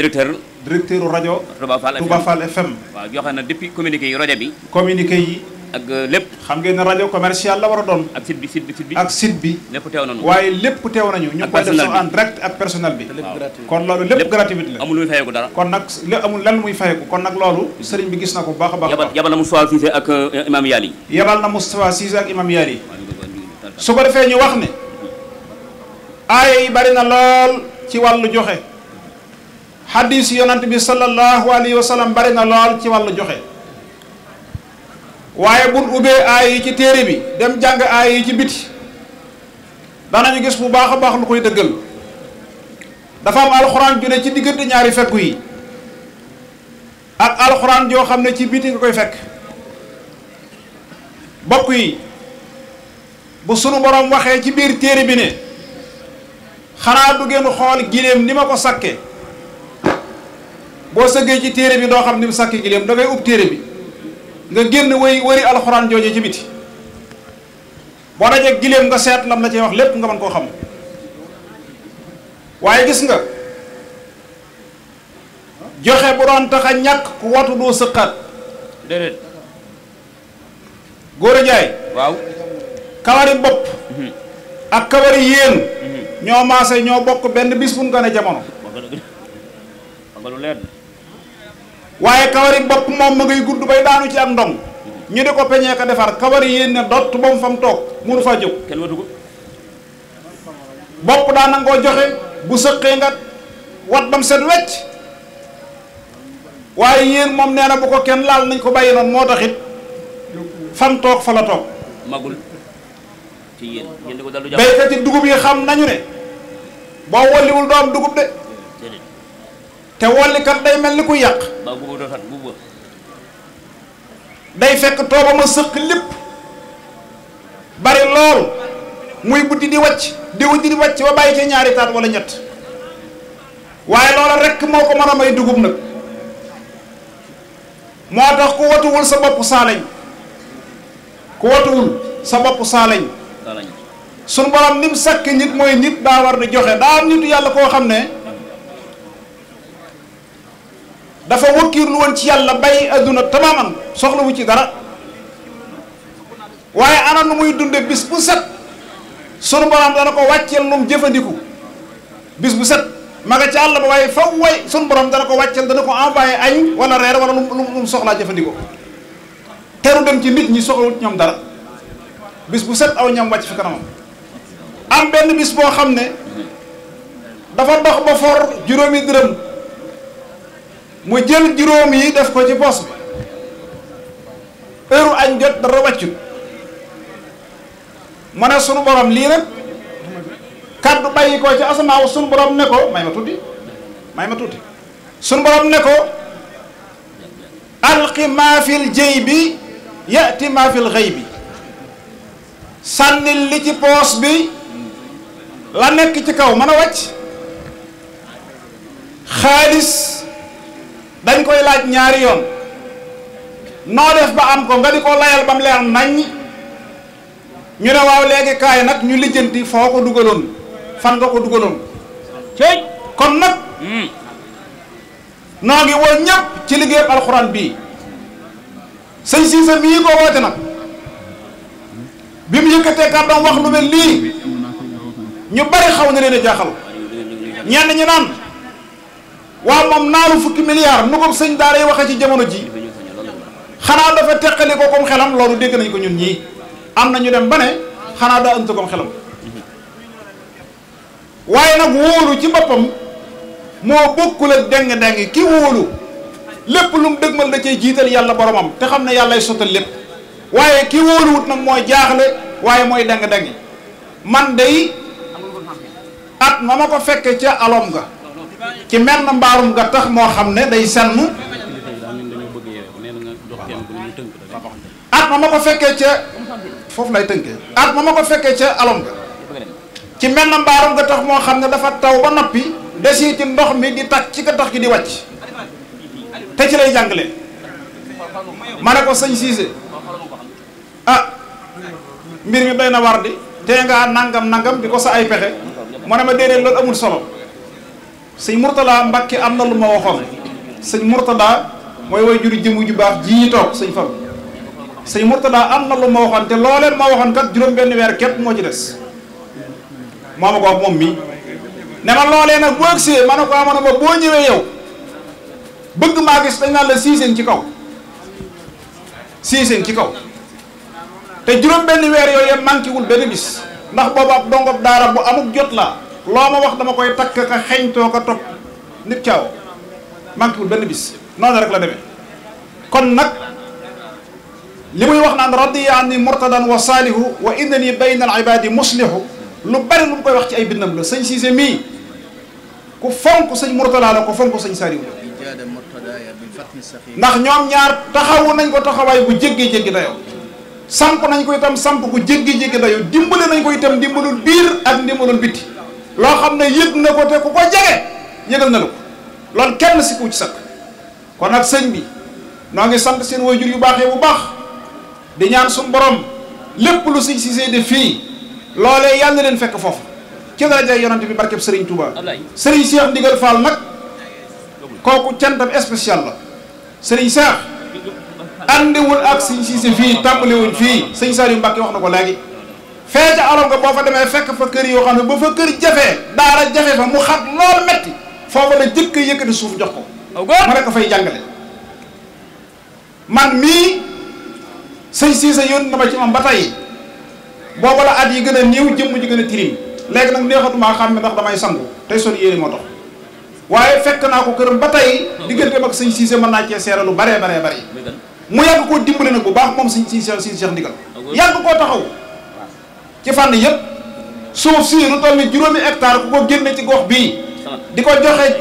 E: directeur
G: rajo.
E: Touba Fall FM. waaw joxe na depuis communiqué yi rajo bi.
G: communiqué yi.
E: ak lépp.
G: xam ngeen ne rajo commercial la war a doon.
E: ak site bi.
G: ak site bi.
E: lépp teew nañu.
G: waaye lépp teew nañu. ñu ngi koy def en direct ak personnel bi. kon loolu lépp gratuit la.
E: amul lu muy fayeeku dara.
G: kon nag amul lan muy fayeeku kon nag loolu. sëriñ bi gis na ko bu baax a baax.
E: yabal na Moustapha Cissé ak imam Yali.
G: yabal na Moustapha Cissé ak imam Yali. su ko defee ñu wax ne. aaya yi bari na lool ci wàllu joxe. hadis yonant bi sallallahu alayhi wa sallam bari na lool ci wàllu joxe. waaye buñ ubbee aay yi ci téere bi dem jàng aay yi ci biti danañu gis bu baax a baax lu koy dëggal. dafa am alxuraan ju ne ci diggante ñaari fekku yi ak alxuraan joo xam ne ci biti nga koy fekk. bokk yi bu sunu borom waxee ci biir téere bi ne xanaa du ngeen xool giléem ni ma ko sakke boo sëggee ci téere bi doo xam ni mu sakke giléem da ngay ub téere bi nga génn wëri alxuraan jooje ci biti boo dajee giléem nga seet lam la cay wax lépp nga mën koo xam. waaye gis nga joxe bu doon tax a ñàkk ku watu doo sëqaat.
E: déedéet.
G: góor a jaay.
E: waaw.
G: kawari bopp. ak kawari yéen. ñoo maase ñoo bokk benn bis bu ñu gën a jamono. waaye kawari bopp moom ma ngay gudd bay daanu ci ak ndong ñu di ko peñee ko defar kawari yéen ne dott ba mu fa mu toog mënu faa jóg.
E: kenn watu ko.
G: bopp daa nangoo joxe bu sëqee nga wat bam set wecc waaye yéen moom nee na bu ko kenn laal nañ ko bàyyi noonu moo taxit fam toog fa la toog.
E: magul ci yéen di ko dalu jàpp.
G: béykat yi dugub yi xam nañu ne boo wolliwul doo am dugub de. te wollikat day mel ni kuy yàq.
E: ba bu do fat bu
G: day fekk tooba ma sëq lépp bari lool muy buddi di wàcc di wuddi di wàcc ba bàyyi ca ñaari taat wala ñett waaye loola rekk moo ko mën a may dugub nag moo tax ku watuwul sa bopp saalañ ku watuwul sa bopp saalañ suñu borom ni mu sàkk nit mooy nit daa war di joxe daa am nitu yàlla koo xam ne dafa wakkiirlu woon ci yàlla bay adduna tamaaman soxlawu ci dara waaye ana nu muy dunde bis bu set sunu borom dana ko wàcceel lu mu jëfandiku bis bu set ma nga ca àll ba waaye faw way sunu borom dana ko wàcceel dana ko envoyé añ wala reer wala lu mu soxlaa jëfandikoo teru dem ci nit ñi soxlawut ñoom dara bis bu set aw ñam wàcc fi kanamam am benn bis boo xam ne dafa dox ba for juróomi dërëm mu jël juróom yi def ko ci poos bi heure añ jot dara wàccut ma ne sunu borom lii nag kaddu bàyyi ko ci asamaaw sunu borom ne ko may ma tuuti sunu borom ne ko alqi maa fil jëy bi yati maa fil xëy bi sànnil li ci poos bi la nekk ci kaw mën a wàcc xaalis dañ koy laaj ñaari yoon noo def ba am ko nga di ko layal ba mu leer nañ ñu ne waaw léegi kaay nag ñu lijjanti foo ko dugaloon fan nga ko dugaloon cey kon nag noo ngi woo ñëpp ci liggéeyam alxuraan bii sëñ Siise mii ko woote nag bi mu yëkkatee kàddoom wax lu mel lii ñu bari xaw na leen a jaaxal ñenn ñi naan waaw moom naalu fukki milliards nu ko sëñ daara yi waxee ci jamono ji xanaa dafa teqali ko comme xelam loolu dégg nañ ko ñun ñii am na ñu dem ba ne xanaa daa ënta kom xelam waaye nag wóolu ci boppam moo bokkul ak deng-deng ki wóolu lépp lu mu dëgmal da cay jiital yàlla boromam te xam ne yàllay sottal lépp waaye ki wóoluwut nag mooy jaaxle waaye mooy deng-deng man day at ma ko fekke ca alom ga ci mel na mbaarum ga tax moo xam ne day senn at ma ko fekkee ca foofu lay tënkee at ma ko fekkee ca alom ga ci mel na mbaarum ga tax moo xam ne dafa taw ba noppi desi ci ndox mi di takk ci ka tax gi di wàcc te ci lay jàngale ma ne ko sëñ Cissé mbir mi doy na war di tee ngaa nangam di ko sa ay pexe mu ne ma déedéet loolu amul solo sëñ Mourtada Mbakke am na lu ma waxoon sëñ Mourtada mooy way juri jëmu ju baax ji toog sëñ Fall sëñ Mourtada am na lu ma waxoon te looleen ma waxoon kat juróom benn weer képp moo ci des moo ma ko wax moom mi ne ma loolee nag boo agsee ma ne ko amoon ba boo ñëwee yow bëgg maa gis dañ naan la siiseen ci kaw siiseen ci kaw te juróom benn weer yooyu yëpp manqué wul benn bis ndax boobu ab dongob daara bu amuk jot la loo ma wax dama koy takk ka xeñtoo ka topp nit caaw manqué wul benn bis noonu rek la demee kon nag li muy wax naan radiya anni murtadan wa saalihu wa innani bayna al ibadi muslihu lu bari lu mu koy wax ci ay bindam la sëñ Cissé mii ku fonk sëñ Mourtada la ku fonk sëñ Saliou la ndax ñoom ñaar taxawu nañ ko taxawaay bu jéggi dayoo samp nañ ko itam samp ku jéggi dayoo dimbale nañ ko itam dimbalul biir ak dimbalul bitti loo xam ne yëg na ko te ku ko jege yëgal na la ko loolu kenn si ku ci sakk kon nag sëñ bi noo ngi sant seen waajur yu baaxee bu baax di ñaan suñu borom lépp lu sëñ Cissé def fii loolee yàlla na leen fekk foofu ci darajay yonante bi barkeb Serigne Touba Serigne Cheikh Ndigal Fall nag kooku cantam spécial la Serigne Cheikh àndiwul ak sëñ Cissé fii tàmbaliwuñ fii sëñ Saliou Mbacké wax na ko léegi fee ca alom nga boo fa demee fekk fa kër yoo xam ne ba fa kër jafee daara jafe fa mu xat lool metti foofa la jëkk yëkkati suuf jox ko ma rek ko fay jàngale man mii sëñ Cissé yónni na ma ci moom ba tey booba la at yi gën a néew jëmm ji gën a tirim léegi nag neexatumaa xam ne ndax damay sangu tey sol yére moo tax waaye fekk naa ko këram ba tey digganteem ak sëñ Cissé mën naa cee seera lu baree bari mu yàgg koo dimbali nag bu baax moom sëñ Cissé Cheikh Ndigal yàgg koo taxaw ci fànn yëpp suuf si lu toll ni juróomi hectare ku ko génne ci gox bii di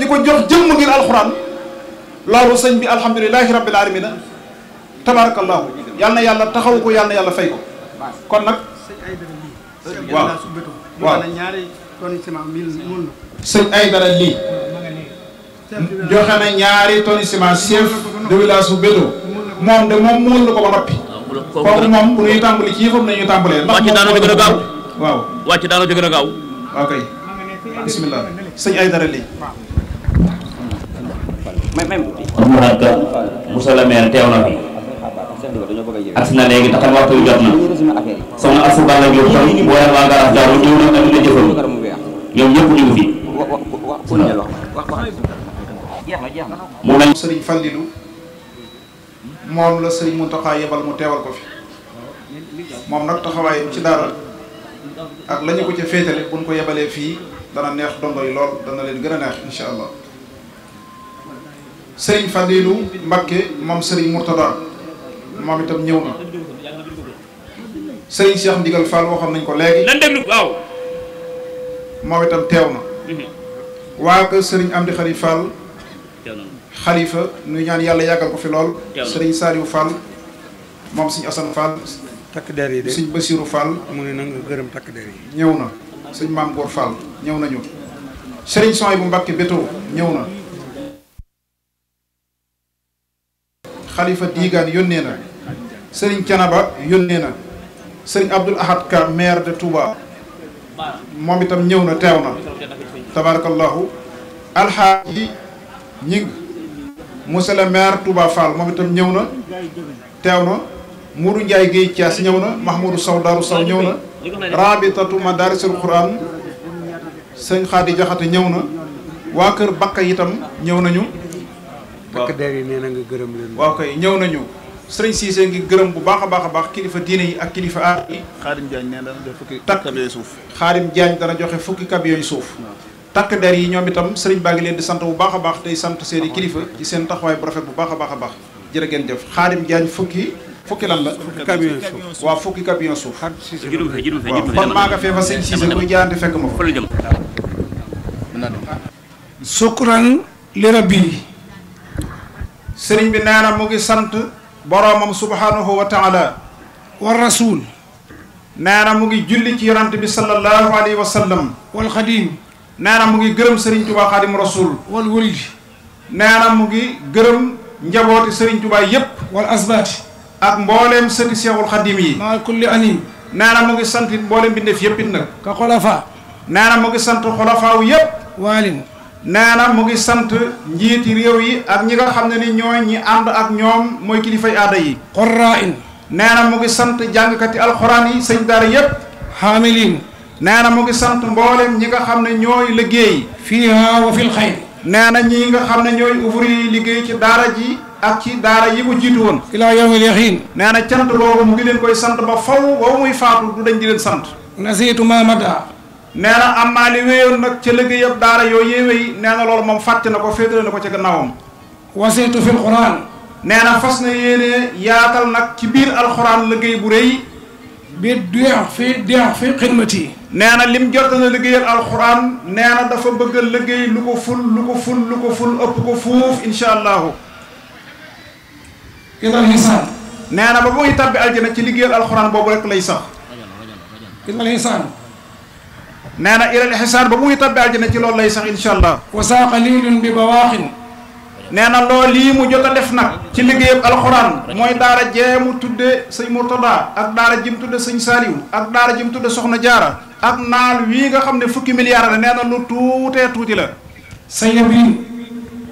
G: ko jox jëmm ngir alxuraan loolu sëñ bi alhamdulilahi rabbil alamina tabarakallahu yàlla na yàlla taxaw ko yàlla na yàlla fay ko kon nag waaw sëñ Aydara lii joxe na ñaari tonni ciment chef de village bu Béto moom de moom muul na ko ba noppi kooku moom bu ñuy tàmbali ci yëfam nañu tàmbalee ndax
E: wàcc daanoo gën a gaaw
G: waaw
E: wàcc daanoo gën a gaaw
G: ok bismillah sëñ Aydara lii
E: Mourad Ka monsieur le maire teew na fi agsi na léegi taxam waxtu wi jot na soxna Assou Balla Diop tam booyal waa Garaas Daaru ñëw na tamit la jëfal ñoom ñëpp ñu ngi fi mu mel
G: sëriñ Fallilou moom la sëriñ Mountakha yebal mu teewal ko fi moom nag taxawaay ci daara ak la ñu ko ca féetale buñ ko yebalee fii dana neex dongo yi lool dana leen gën a neex insha allah sëriñ Fallilou Mbacké moom sëriñ Mourtada moom itam ñëw na sëriñ Cheikh Ndigal Fall waxoon nañ ko léegi
E: lan déglu waaw
G: moom itam teew na waa kër sëriñ Amdi Khari Fall xalifa nuy ñaan yàlla yàggal ko fi lool sëriñ Saliou Fall moom sëriñ Assane Fall
H: takk der yi de
G: sëriñ Bassirou Fall
H: mu ne na nga gërëm takk der yi
G: ñëw na sëriñ Mame Goor Fall ñëw nañu sëriñ Soy bu Mbacké Béto ñëw na xalifa Digaan yónnee na sëriñ Canaba yónnee na sëriñ Abdoul Ahad Ka maire de Touba moom itam ñëw na teew na tabarakallahu alxaaji ñing monsieur le maire Touba Fall moom itam ñëw na teew na Mourou Ndiaye Guèye Thiass ñëw na Mahmoudou Sow Darou Sow ñëw na rabitatu madarisul Quran sëñ Khady Jaxate ñëw na waa kër Bakka itam ñëw nañu
H: takk der yi nee na nga gërëm leen
G: waaw kay ñëw nañu sëriñ Cissé ngi gërëm bu baax a baax kilifa diine yi ak kilifa aar yi.
D: Xaadim Diagne nee na dana joxe fukki camion suuf.
G: Xaadim Diagne dana joxe fukki camion suuf. takk der yi ñoom itam sëriñ baa ngi leen di sant bu baax a baax tey sant seeni kilifa ci seen taxawaay bu rafet bu baax a baax jërë ngeen jëf. Xaadim Diagne fukki lan la.
H: fukki camion suuf.
G: waaw fukki camion suuf.
E: waaw
G: kon maa nga fee fa sëñ Cissé kuy jaayante fekk ma fa.
H: sukran li rabbi.
G: sëriñ bi nee na mu ngi sant boroomam subhanahu wa taala.
H: wa rasul.
G: nee na mu ngi julli ci yonante bi sallallahu alayhi wa sallam.
H: wal xadim.
G: nee na mu ngi gërëm sëriñ Tuubaa xaadim rasul.
H: wal wuldi.
G: nee na mu ngi gërëm njabooti sëriñ Tuubaa yépp.
H: wal asbaati.
G: ak mbooleem sëti seexul xadim yi.
H: maa kulli anim.
G: nee na mu ngi sant mbooleem bindeef yépp it nag.
H: ka xolafa.
G: nee na mu ngi sant xolafaaw yépp.
H: waalin.
G: nee na mu ngi sant njiiti réew yi ak ñi nga xam ne ni ñooy ñi ànd ak ñoom mooy kilifay aada yi.
H: qorraa in.
G: nee na mu ngi sant jàngkati alxuraan yi sëñ daara yépp.
H: xaamiliin.
G: nee na mu ngi sant mbooleem ñi nga xam ne ñooy liggéey.
H: fiiha wa fil xayr.
G: nee na ñi nga xam ne ñooy ouvrier yi liggéey ci daara ji ak ci daara yi ko jiitu woon.
H: ilaa yawmil yaqiin.
G: nee na cant boobu mu ngi leen koy sant ba faw ba muy faatu du dañ di leen sant.
H: nasiitu ma mada.
G: nee na am naa li wéyoon nag ca liggéeyam daara yooyu yéewéy nee na loolu moom fàtte na ko féetale na ko ca gannaawam.
H: wasiitu fil quraan.
G: nee na fas na yéene yaatal nag ci biir alxuraan liggéey bu rëy.
H: bi deex fi xidmati.
G: nee na lim jot na liggéeyal alxuraan nee na dafa bëgg a liggéey lu ko ful ëpp ko fuuf incha allahu.
H: ilal hisaan.
G: nee na ba muy tabbi aljana ci liggéeyal alxuraan boobu rek lay sax.
H: ilal hisaan.
G: nee na ilal hisaan ba muy tabbi aljana ci loolu lay sax incha allah.
H: wa saa qalilun bi bawaaxin.
G: nee na loolu lii mu jot a def nag ci liggéeyam alxuraan mooy daara jee mu tudde sëñ Murtada ak daara ji mu tudde sëñ Saaliw ak daara ji mu tudde Soxna Jaara ak naal wii nga xam ne fukki milliards la nee na lu tuutee tuuti la.
H: sa yabin.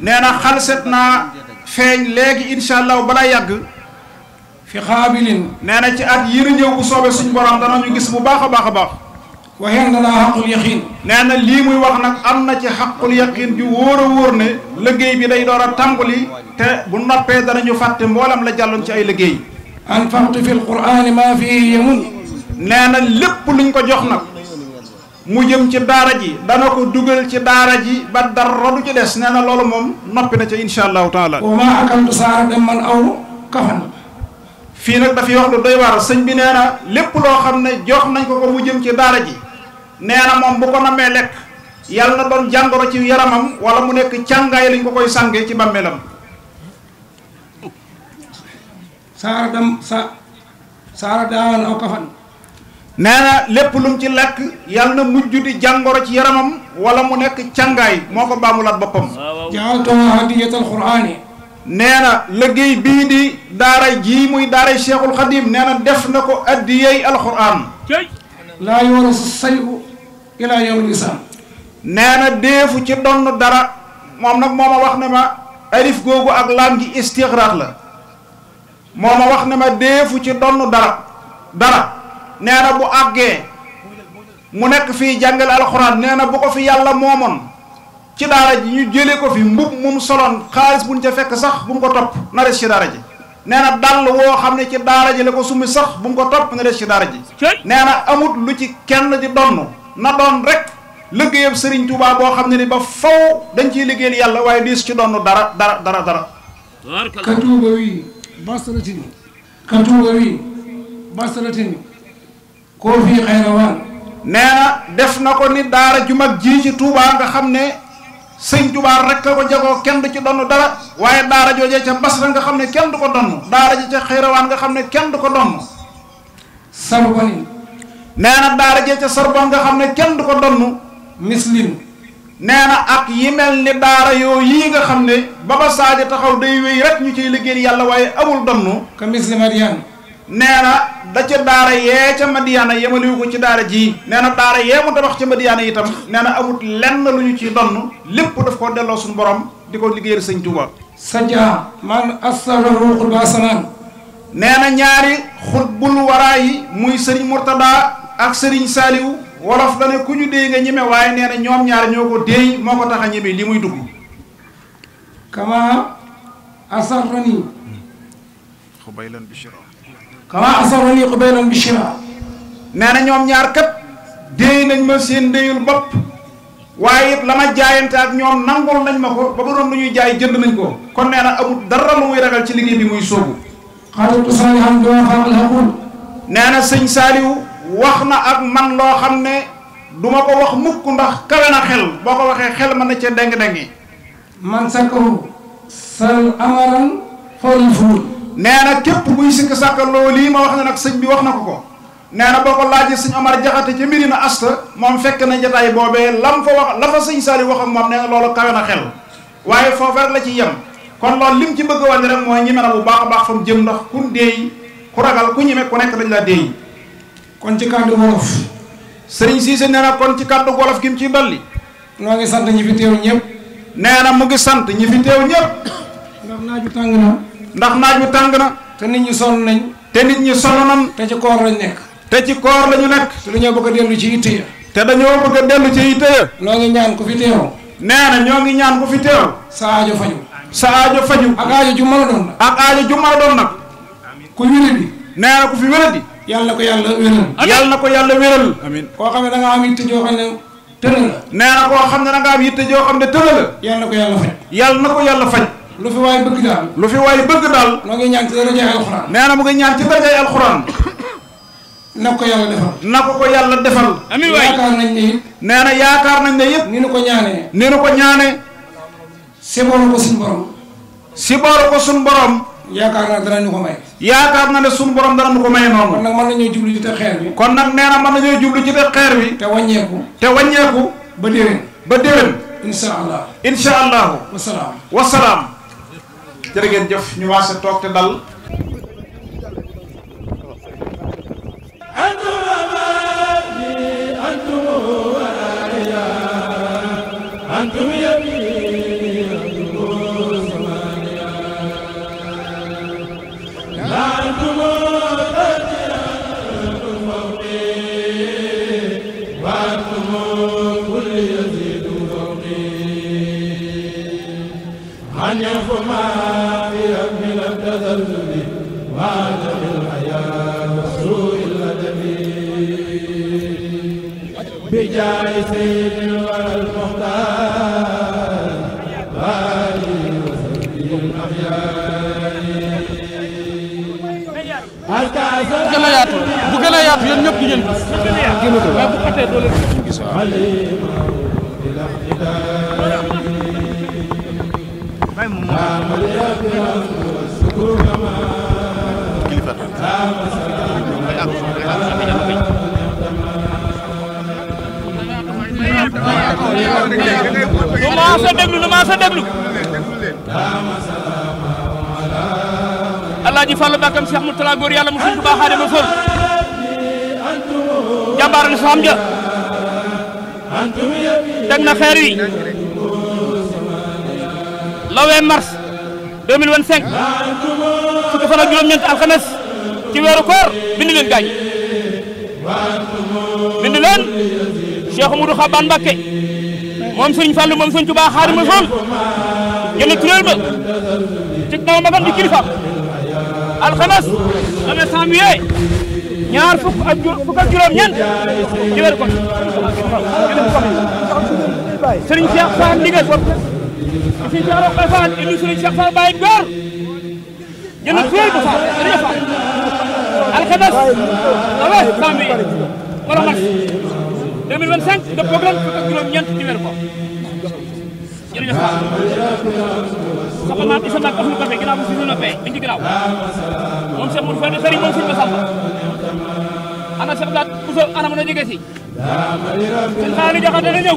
G: nee na xalset naa feeñ léegi incha allah balaa yàgg.
H: fi xaabilin.
G: nee na ci at yii ñëw bu soobee suñ borom danañu gis bu baax a baax.
H: wa yandanaa xaqul yaqiin.
G: nee na lii muy wax nag am na ci xaqul yaqiin ju wóor a wóor ne liggéey bi day door a tàmbali te bu noppee danañu fàtte mboolam la jàlloon ci ay liggéey.
H: anfaqtu fil qur'aani maa fiihi yamun.
G: nee na lépp luñ ko jox nag mu jëm ci daara ji dana ko dugal ci daara ji ba dara du ci des nee na loolu moom noppi na ca insha allahu taala.
H: wa maa akaltu saara dem man aw kafan.
G: fii nag dafay wax lu doy waar sëñ bi nee na lépp loo xam ne jox nañ ko mu jëm ci daara ji. nee na moom bu ko namee lekk yàlla na doon jàngoro ci yaramam wala mu nekk càngaay lañ ko koy sàngee ci bàmmeelam.
H: saara daawan aw kafan.
G: nee na lépp lu mu ci lekk yàlla na mujj di jàngoro ci yaramam wala mu nekk càngaay moo ko baamulaat boppam.
H: jaaltuha hadiyatal qur'aani.
G: nee na liggéey bii di daara jii muy daaray Cheikhul Khadim nee na def na ko addiyey alquran.
H: laa yuwarasu sayu ilaa yawmil hisaab.
G: nee na deefu ci donn dara moom nag moo ma wax ne ma alif googu ak laam gi istixraaq la moo ma wax ne ma deefu ci donn dara nee na bu àggee mu nekk fii jàngale alxuraan nee na bu ko fi yàlla moomoon ci daara ji ñu jëlee ko fi mbub mum soloon xaalis buñ ca fekk sax bu mu ko topp na des ci daara ji. nee na dàll woo xam ne ci daara ji la ko summi sax bu mu ko topp na des ci daara ji. nee na amut lu ci kenn di donn na doon rek liggéeyam Serigne Touba boo xam ne ni ba faw dañ ciy liggéeyal yàlla waaye diis ci donn dara.
H: katuuba wi basalatini koo fii xayrawaan.
G: nee na def na ko ni daara ju mag ji ci Touba nga xam ne sëñ Touba rek ko jagoo kenn du ci donn dara waaye daara joojee ca Basra nga xam ne kenn du ko donn daara ji ca xayrawaan nga xam ne kenn du ko donn.
H: Sarboni.
G: nee na daara jee ca Sorbonne nga xam ne kenn du ko donn.
H: Mislim.
G: nee na ak yi mel ni daara yoo yii nga xam ne Baba Sadio taxaw day wéy rek ñu ciy liggéey yàlla waaye amul donn.
H: ka misli Madiane.
G: nee na da ca daara yee ca Madiana yemaliwu ko ci daara ji nee na daara yee mu tabax ca Madiana itam nee na amut lenn lu ñu ciy donn lépp daf ko delloo suñu borom di ko liggéeyal sëñ Touba.
H: Sajja man assalahu xutba samaan.
G: nee na ñaari xutbul waraa yi muy Serigne Murtada ak Serigne Saliou wolof da ne ku ñu déy nga ñeme waaye nee na ñoom ñaar ñoo ko déy moo ko tax a ñeme li muy dugg.
H: kama asarrani
I: قبيلا بشرا
H: كما أسرني قبيلا بشرا
G: nee na ñoom ñaar kat déey nañ ma seen déeyul bopp waaye it la ma jaayante ak ñoom nangul nañ ma ko ba bu doon lu ñuy jaay jënd nañ ko kon nee na amul dara lu muy ragal ci liggéey bi muy sóobu
H: xaalitu saalihan doo xaaral xaqul
G: nee na sëñ Saaliw wax na ak man loo xam ne du ma ko wax mukk ndax kawe na xel boo ko waxee xel mën na cee deng-dengi
H: man sakkahu sal amaran xoolal fuul
G: nee na képp buy sikk sàkkaloo lii ma wax ne nag sëñ bi wax na ko nee na boo ko laajee sëñ Amar Jaxate ca Medina Asta moom fekk na jataay boobee lam fa wax la fa sëñ Saaliw wax ak moom nee na loolu kawe na xel waaye foofu rek la ci yem kon loolu lim ci bëgg a wàññi rek mooy ñeme na bu baax a baax fa mu jëm ndax ku déey ku ragal ku ñeme ku nekk dañ la déey
H: kon ci kàddu wolof
G: sëriñ Siise nee na kon ci kàddu wolof gi mu ciy dolli
H: noo ngi sant ñi fi teew ñëpp
G: nee na mu ngi sant ñi fi teew ñëpp
H: ndax naaju tàng na
G: ndax naaj wi tàng na
H: te nit ñi sonn nañ
G: te nit ñi sonn nañ
H: te ci koor lañ nekk
G: te ci koor lañu nekk
H: te dañoo bëgg a dellu ci yitte ya
G: te dañoo bëgg a dellu ci yitte ya
H: noo ngi ñaan ku fi teew
G: nee na ñoo ngi ñaan ku fi teew
H: sa aajo faju
G: sa aajo faju
H: ak aajo ju mën a doon nag
G: ak aajo ju mën a doon nag
H: ku wéradi
G: nee na ku fi wéradi
H: yàlla na ko yàlla wéral
G: yàlla na ko yàlla wéral amiin
H: koo xam ne da nga am yitte joo xam ne tëna la
G: nee na koo xam ne da nga am yitte joo xam ne tëna la
H: yàlla na ko yàlla faj
G: yàlla na ko yàlla faj
H: lu fi waay bëgg daal
G: lu fi waay bëgg daal
H: noo ngi ñaan ci darajaay alxuraan
G: nee na mu ngi ñaan ci darajaay alxuraan
H: na ko yàlla defal
G: na ko yàlla defal
C: amiin waay
H: yaakaar nañ ne it
G: nee na yaakaar nañ ne yëpp
H: ni nu ko ñaanee
G: ni nu ko ñaane
H: seboolu ko suñu borom
G: si booru ko suñ borom
H: yaakaar naa dana ñu ko may
G: yaakaar na ne suñ borom dana nu ko may
H: kon
G: noonu
H: nag mën nañoo jublu ci te xeer bi
G: kon nag nee na mën nañoo jublu ci te xeer wi
H: te wàññeeku
G: te wàññeeku
H: ba déwén
G: ba déwén
H: insha allah
G: insha allahu
H: wasalaam
G: wasalaam jërë ngeen jëf ñu waase toog te dal
J: بجاه سيد المختار وآله وصحبه الأخيار
K: bu gën a yaatu yéen ñëpp di ngeen gis waaye bu xatee doo leen gis nu maa sa déglu Alaaji Fallu Bakam Cheikh Mourtala góor yàlla mu Sëriñ Tuubaa Xaadimu Rasuul jàmbaar la xam ja teg na xeer wi le 20 mars 2025 fukki fan ak juróom-ñeent alxames ci weeru koor bind leen gaañ bind leen Cheikh Moudou Xaban Mbakke moom Sëriñ Fallu moom Sëriñ Tuubaa Xaadimu Rasuul jënd turéel ba ci kaw magam di kilifa alxames le 20 janvier ñaar fukk ak juróom-ñeent ci weeru koor Sëriñ Cheikh Fall ndigal Sëriñ Cheikh Roqe Fall indi Sëriñ Cheikh Fall Baye Góor jënd turéel ba Fall jërëjëf Fall alxames le 20 janvier wala mars 2025 dëppoo ren fukk ak juróom-ñeent ci weeru koor jërëjëf Fall soxna maam Issa Mbacke Abdou Kafe ginnaaw bi si ñu noppee mi ngi ci ginnaaw moom Cheikh Moudou Fane Sëriñ moom Sëriñ Massamba ana Cheikh Daat Bousso ana mën a jege si sëñ Xaali Jaxate na ñëw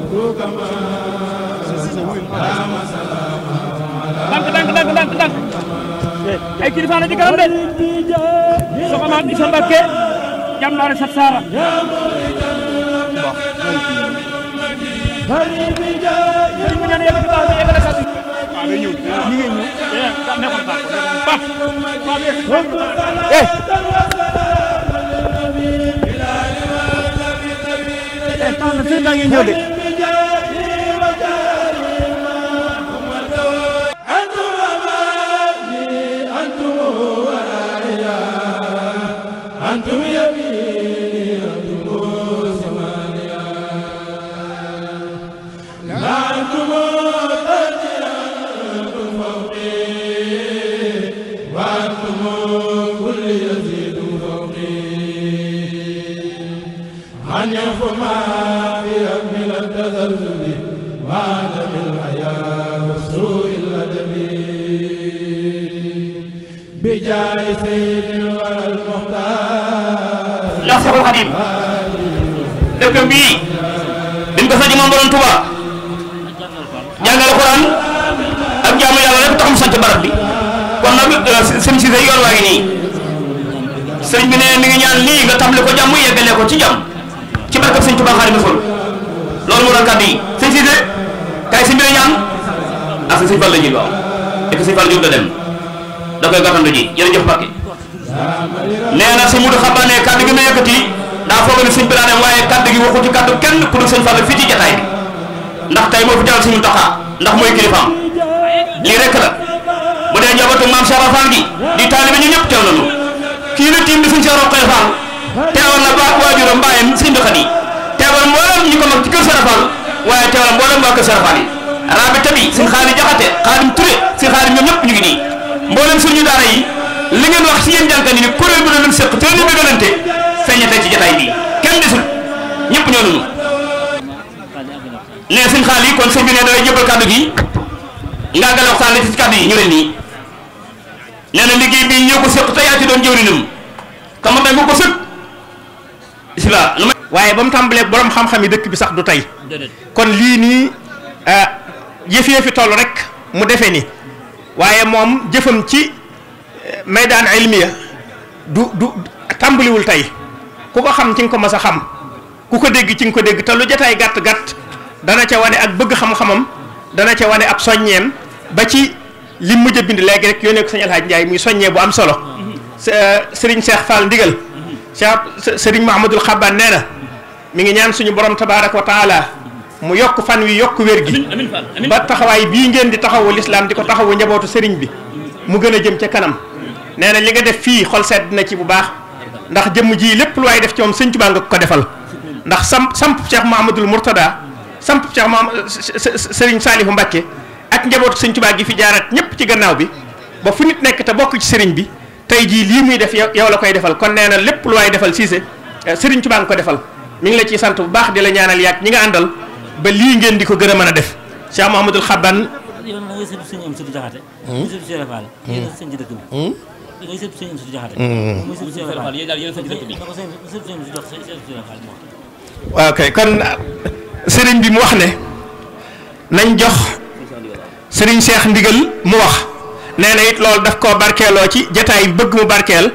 K: dank ay kilifa na ci kanam de soxna maam Issa Mbacke jam naa sat saara
J: وذلني وعدم الحياة وسوء الأدب بجاه سيد الورى المختار
E: لا سبب الحديث dëkk bii biñ ko sañ moom borom Tuubaa jàngale Alxuraan ak jaamu yàlla rek tax mu sant barab bi kon nag sëñ si yoon waa ngi nii sëñ bi ne mi ngi ñaan lii nga tàmbali ko jàmm yeggale ko ci jàmm ci barkab sëñ Tuubaa Xaadimu Rasuul loolu moo doon kàddu yi sëñ si kay sëñ bi ne ñaan ak sëñ Fall la ji waaw dëkk sëñ Fall jóg da dem da koy gàttandu ji jërëjëf Mbàkke nee na sëñ Mudu Xaban ne kàddu gi ma yëkkati daa foog ne sëñ bi daa dem waaye kàddu gi waxu ci kàddu kenn ku dul sëñ Fall fii ci jataay bi ndax tey moo fi teewal sëñ Muntaxa ndax mooy kilifaam lii rek la bu dee njabootu maam Cheikh Fall gi di taalibe ñu ñëpp teew nañu kii la tiim bi sëñ Cheikh Roqay Fall teewal na ba waajuram mbaayam sëñ Ndou Khady teewal mboolem ñu ko mag ci kër Cheikh Fall waaye teewal mboolem waa kër Cheikh Fall yi rabi tabi sëñ Xaadim Jaxate Xaadim Touré sëñ Xaadim ñoom ñëpp ñu ngi nii mboolem suñu daara yi li ngeen wax ci yéen jànkat yi ni kuréel bu ne leen seq te ñu bëggalante feeñate ci jataay bi kenn desul ñëpp ñoo nunu ne sëñ xaal yi kon sëñ bi ne dafay jëbal kàddu gi nga àggale waxtaan la ci kàddu yi ñu leen nii nee na liggéey bi ñoo ko seq te yaa ci doon jëwrinam kama dañ ko sëq bismillah
I: waaye ba mu tàmbalee borom xam-xam yi dëkk bi sax du tey kon lii nii yëf-yëfi toll rek mu defee ni waaye moom jëfam ci maydaan ilmiya du tàmbaliwul tey ku ko xam ci nga ko mas a xam ku ko dégg ci nga ko dégg te lu jataay gàtt-gàtt dana ca wane ak bëgg xam-xamam dana ca wane ab soññeem ba ci li mujj a bind léegi rek yónnee ko sëñ Alhaaj Njaay muy soññee bu am solo sëriñ Cheikh Fall ndigal sëriñ Mahamadul Xabbaan nee na mi ngi ñaan suñu borom tabaaraka wa taala mu yokk fan wi yokk wér gi ba taxawaay bii ngeen di taxawu lislaam di ko taxawu njabootu sëriñ bi mu gën a jëm ca kanam nee na li nga def fii xol sedd na ci bu baax ndax jëmm ji lépp lu waay def ci moom sëñ Tuubaa nga ko defal ndax samp Cheikh Mahamadul Mourtada samp Cheikh Sëriñ Saalihu Mbàkke ak njabootu sëñ Tuubaa gi fi jaarat ñëpp ci gannaaw bi ba fu nit nekk te bokk ci sëriñ bi tey jii lii muy def yow la koy defal kon nee na lépp lu waay defal Siise sëriñ Tuubaa nga ko defal mi ngi la ciy sant bu baax di la ñaanal yàgg ñi nga àndal ba lii ngeen di ko gën a mën a def Cheikh Mahamadul Xaban waaw kay kon sëriñ bi mu wax ne nañ jox sëriñ Cheikh ndigal mu wax nee na it loolu daf koo barkeeloo ci jataay bëgg mu barkeel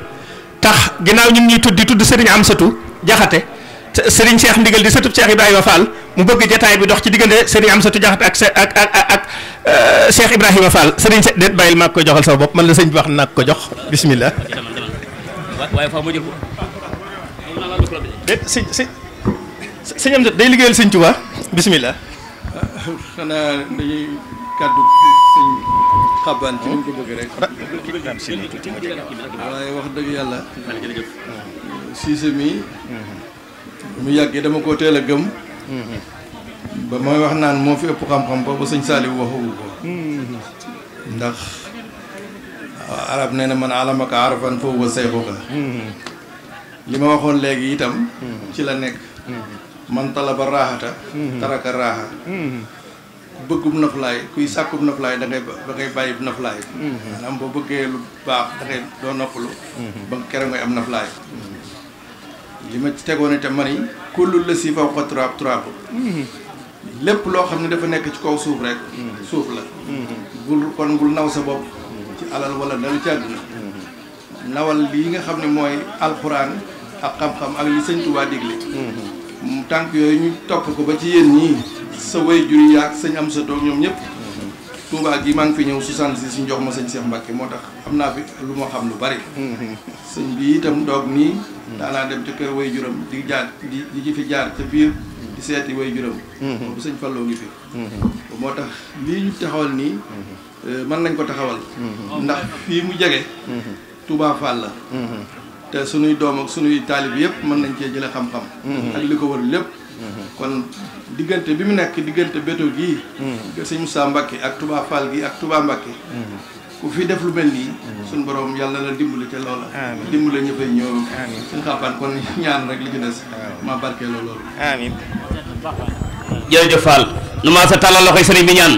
I: tax ginnaaw ñun ñuy tudd sëriñ Amsatu Jaxate sëriñ Cheikh ndigal di sëtub Cheikh Ibrahima Fall mu bëgg jataay bi dox ci diggante sëriñ Amsatu Jaxate ak Cheikh Ibrahima Fall sëriñ Cheikh déet bàyyil maa koy joxal sama bopp man la sëñ bi wax naa ko jox bismillah waaye faaw ma jël ko déet sëñ Amsatu day liggéeyal sëñ Tuubaa bismillah
L: xanaa dañuy kàddu sëñ Xaban ci ñu ko bëgg rek waaye wax dëgg yàlla Siise mi mu yàggee dama ko teel a gëm ba mooy wax naan moo fi ëpp xam-xam boobu sëñ Saaliw waxagu ko ndax arab nee na man alamaka arafan fa huwa sayxuka li ma waxoon léegi itam ci la nekk man talaba raaxata taraka raaxa ku bëggum noflaay kuy sàkkum noflaay da ngay bàyyi noflaay maanaam boo bëggee lu baax da ngay doo noppalu ba keroog ngay am noflaay li ma ci tegoon itam man yi kullu la si fawqa turaab lépp loo xam ne dafa nekk ci kaw suuf rek suuf la bul naw sa bopp ci alal wala dara ci àdduna nawal lii nga xam ne mooy alxuraan ak xam-xam ak li sëñ Tuubaa digle tànk yooyu ñu topp ko ba ci yéen ñii sa way jur yi ak sëñ am sa toog ñoom ñëpp Tuubaa gi maa ngi fi ñëw 66 si njox ma sëñ Cheikh Mbacke moo tax xam naa fi lu ma xam lu bari sëñ bi itam doog nii daanaa dem ca kër way juram di jaar di fi jaar ca biir di seeti way juram boobu sëñ Falloo ngi fi moo tax lii ñu taxawal nii mën nañ ko taxawal ndax fii mu jege Touba Fall la te sunuy doom ak sunuy taalib yëpp mën nañ cee jële xam-xam ak li ko wër lépp kon diggante bi mu nekk diggante béto gii sëñ Moussa Mbacke ak Touba Fall gi ak Touba Mbacke ku fi def lu mel nii suñu borom yàlla la dimbali te loola dimbali ñu fay ñëw suñ xàppaan kon ñaan rek li ci des ma barkeeloo loolu
E: jërëjëf Fall nu maa sa tàllal loxoy sëriñ bi ñaan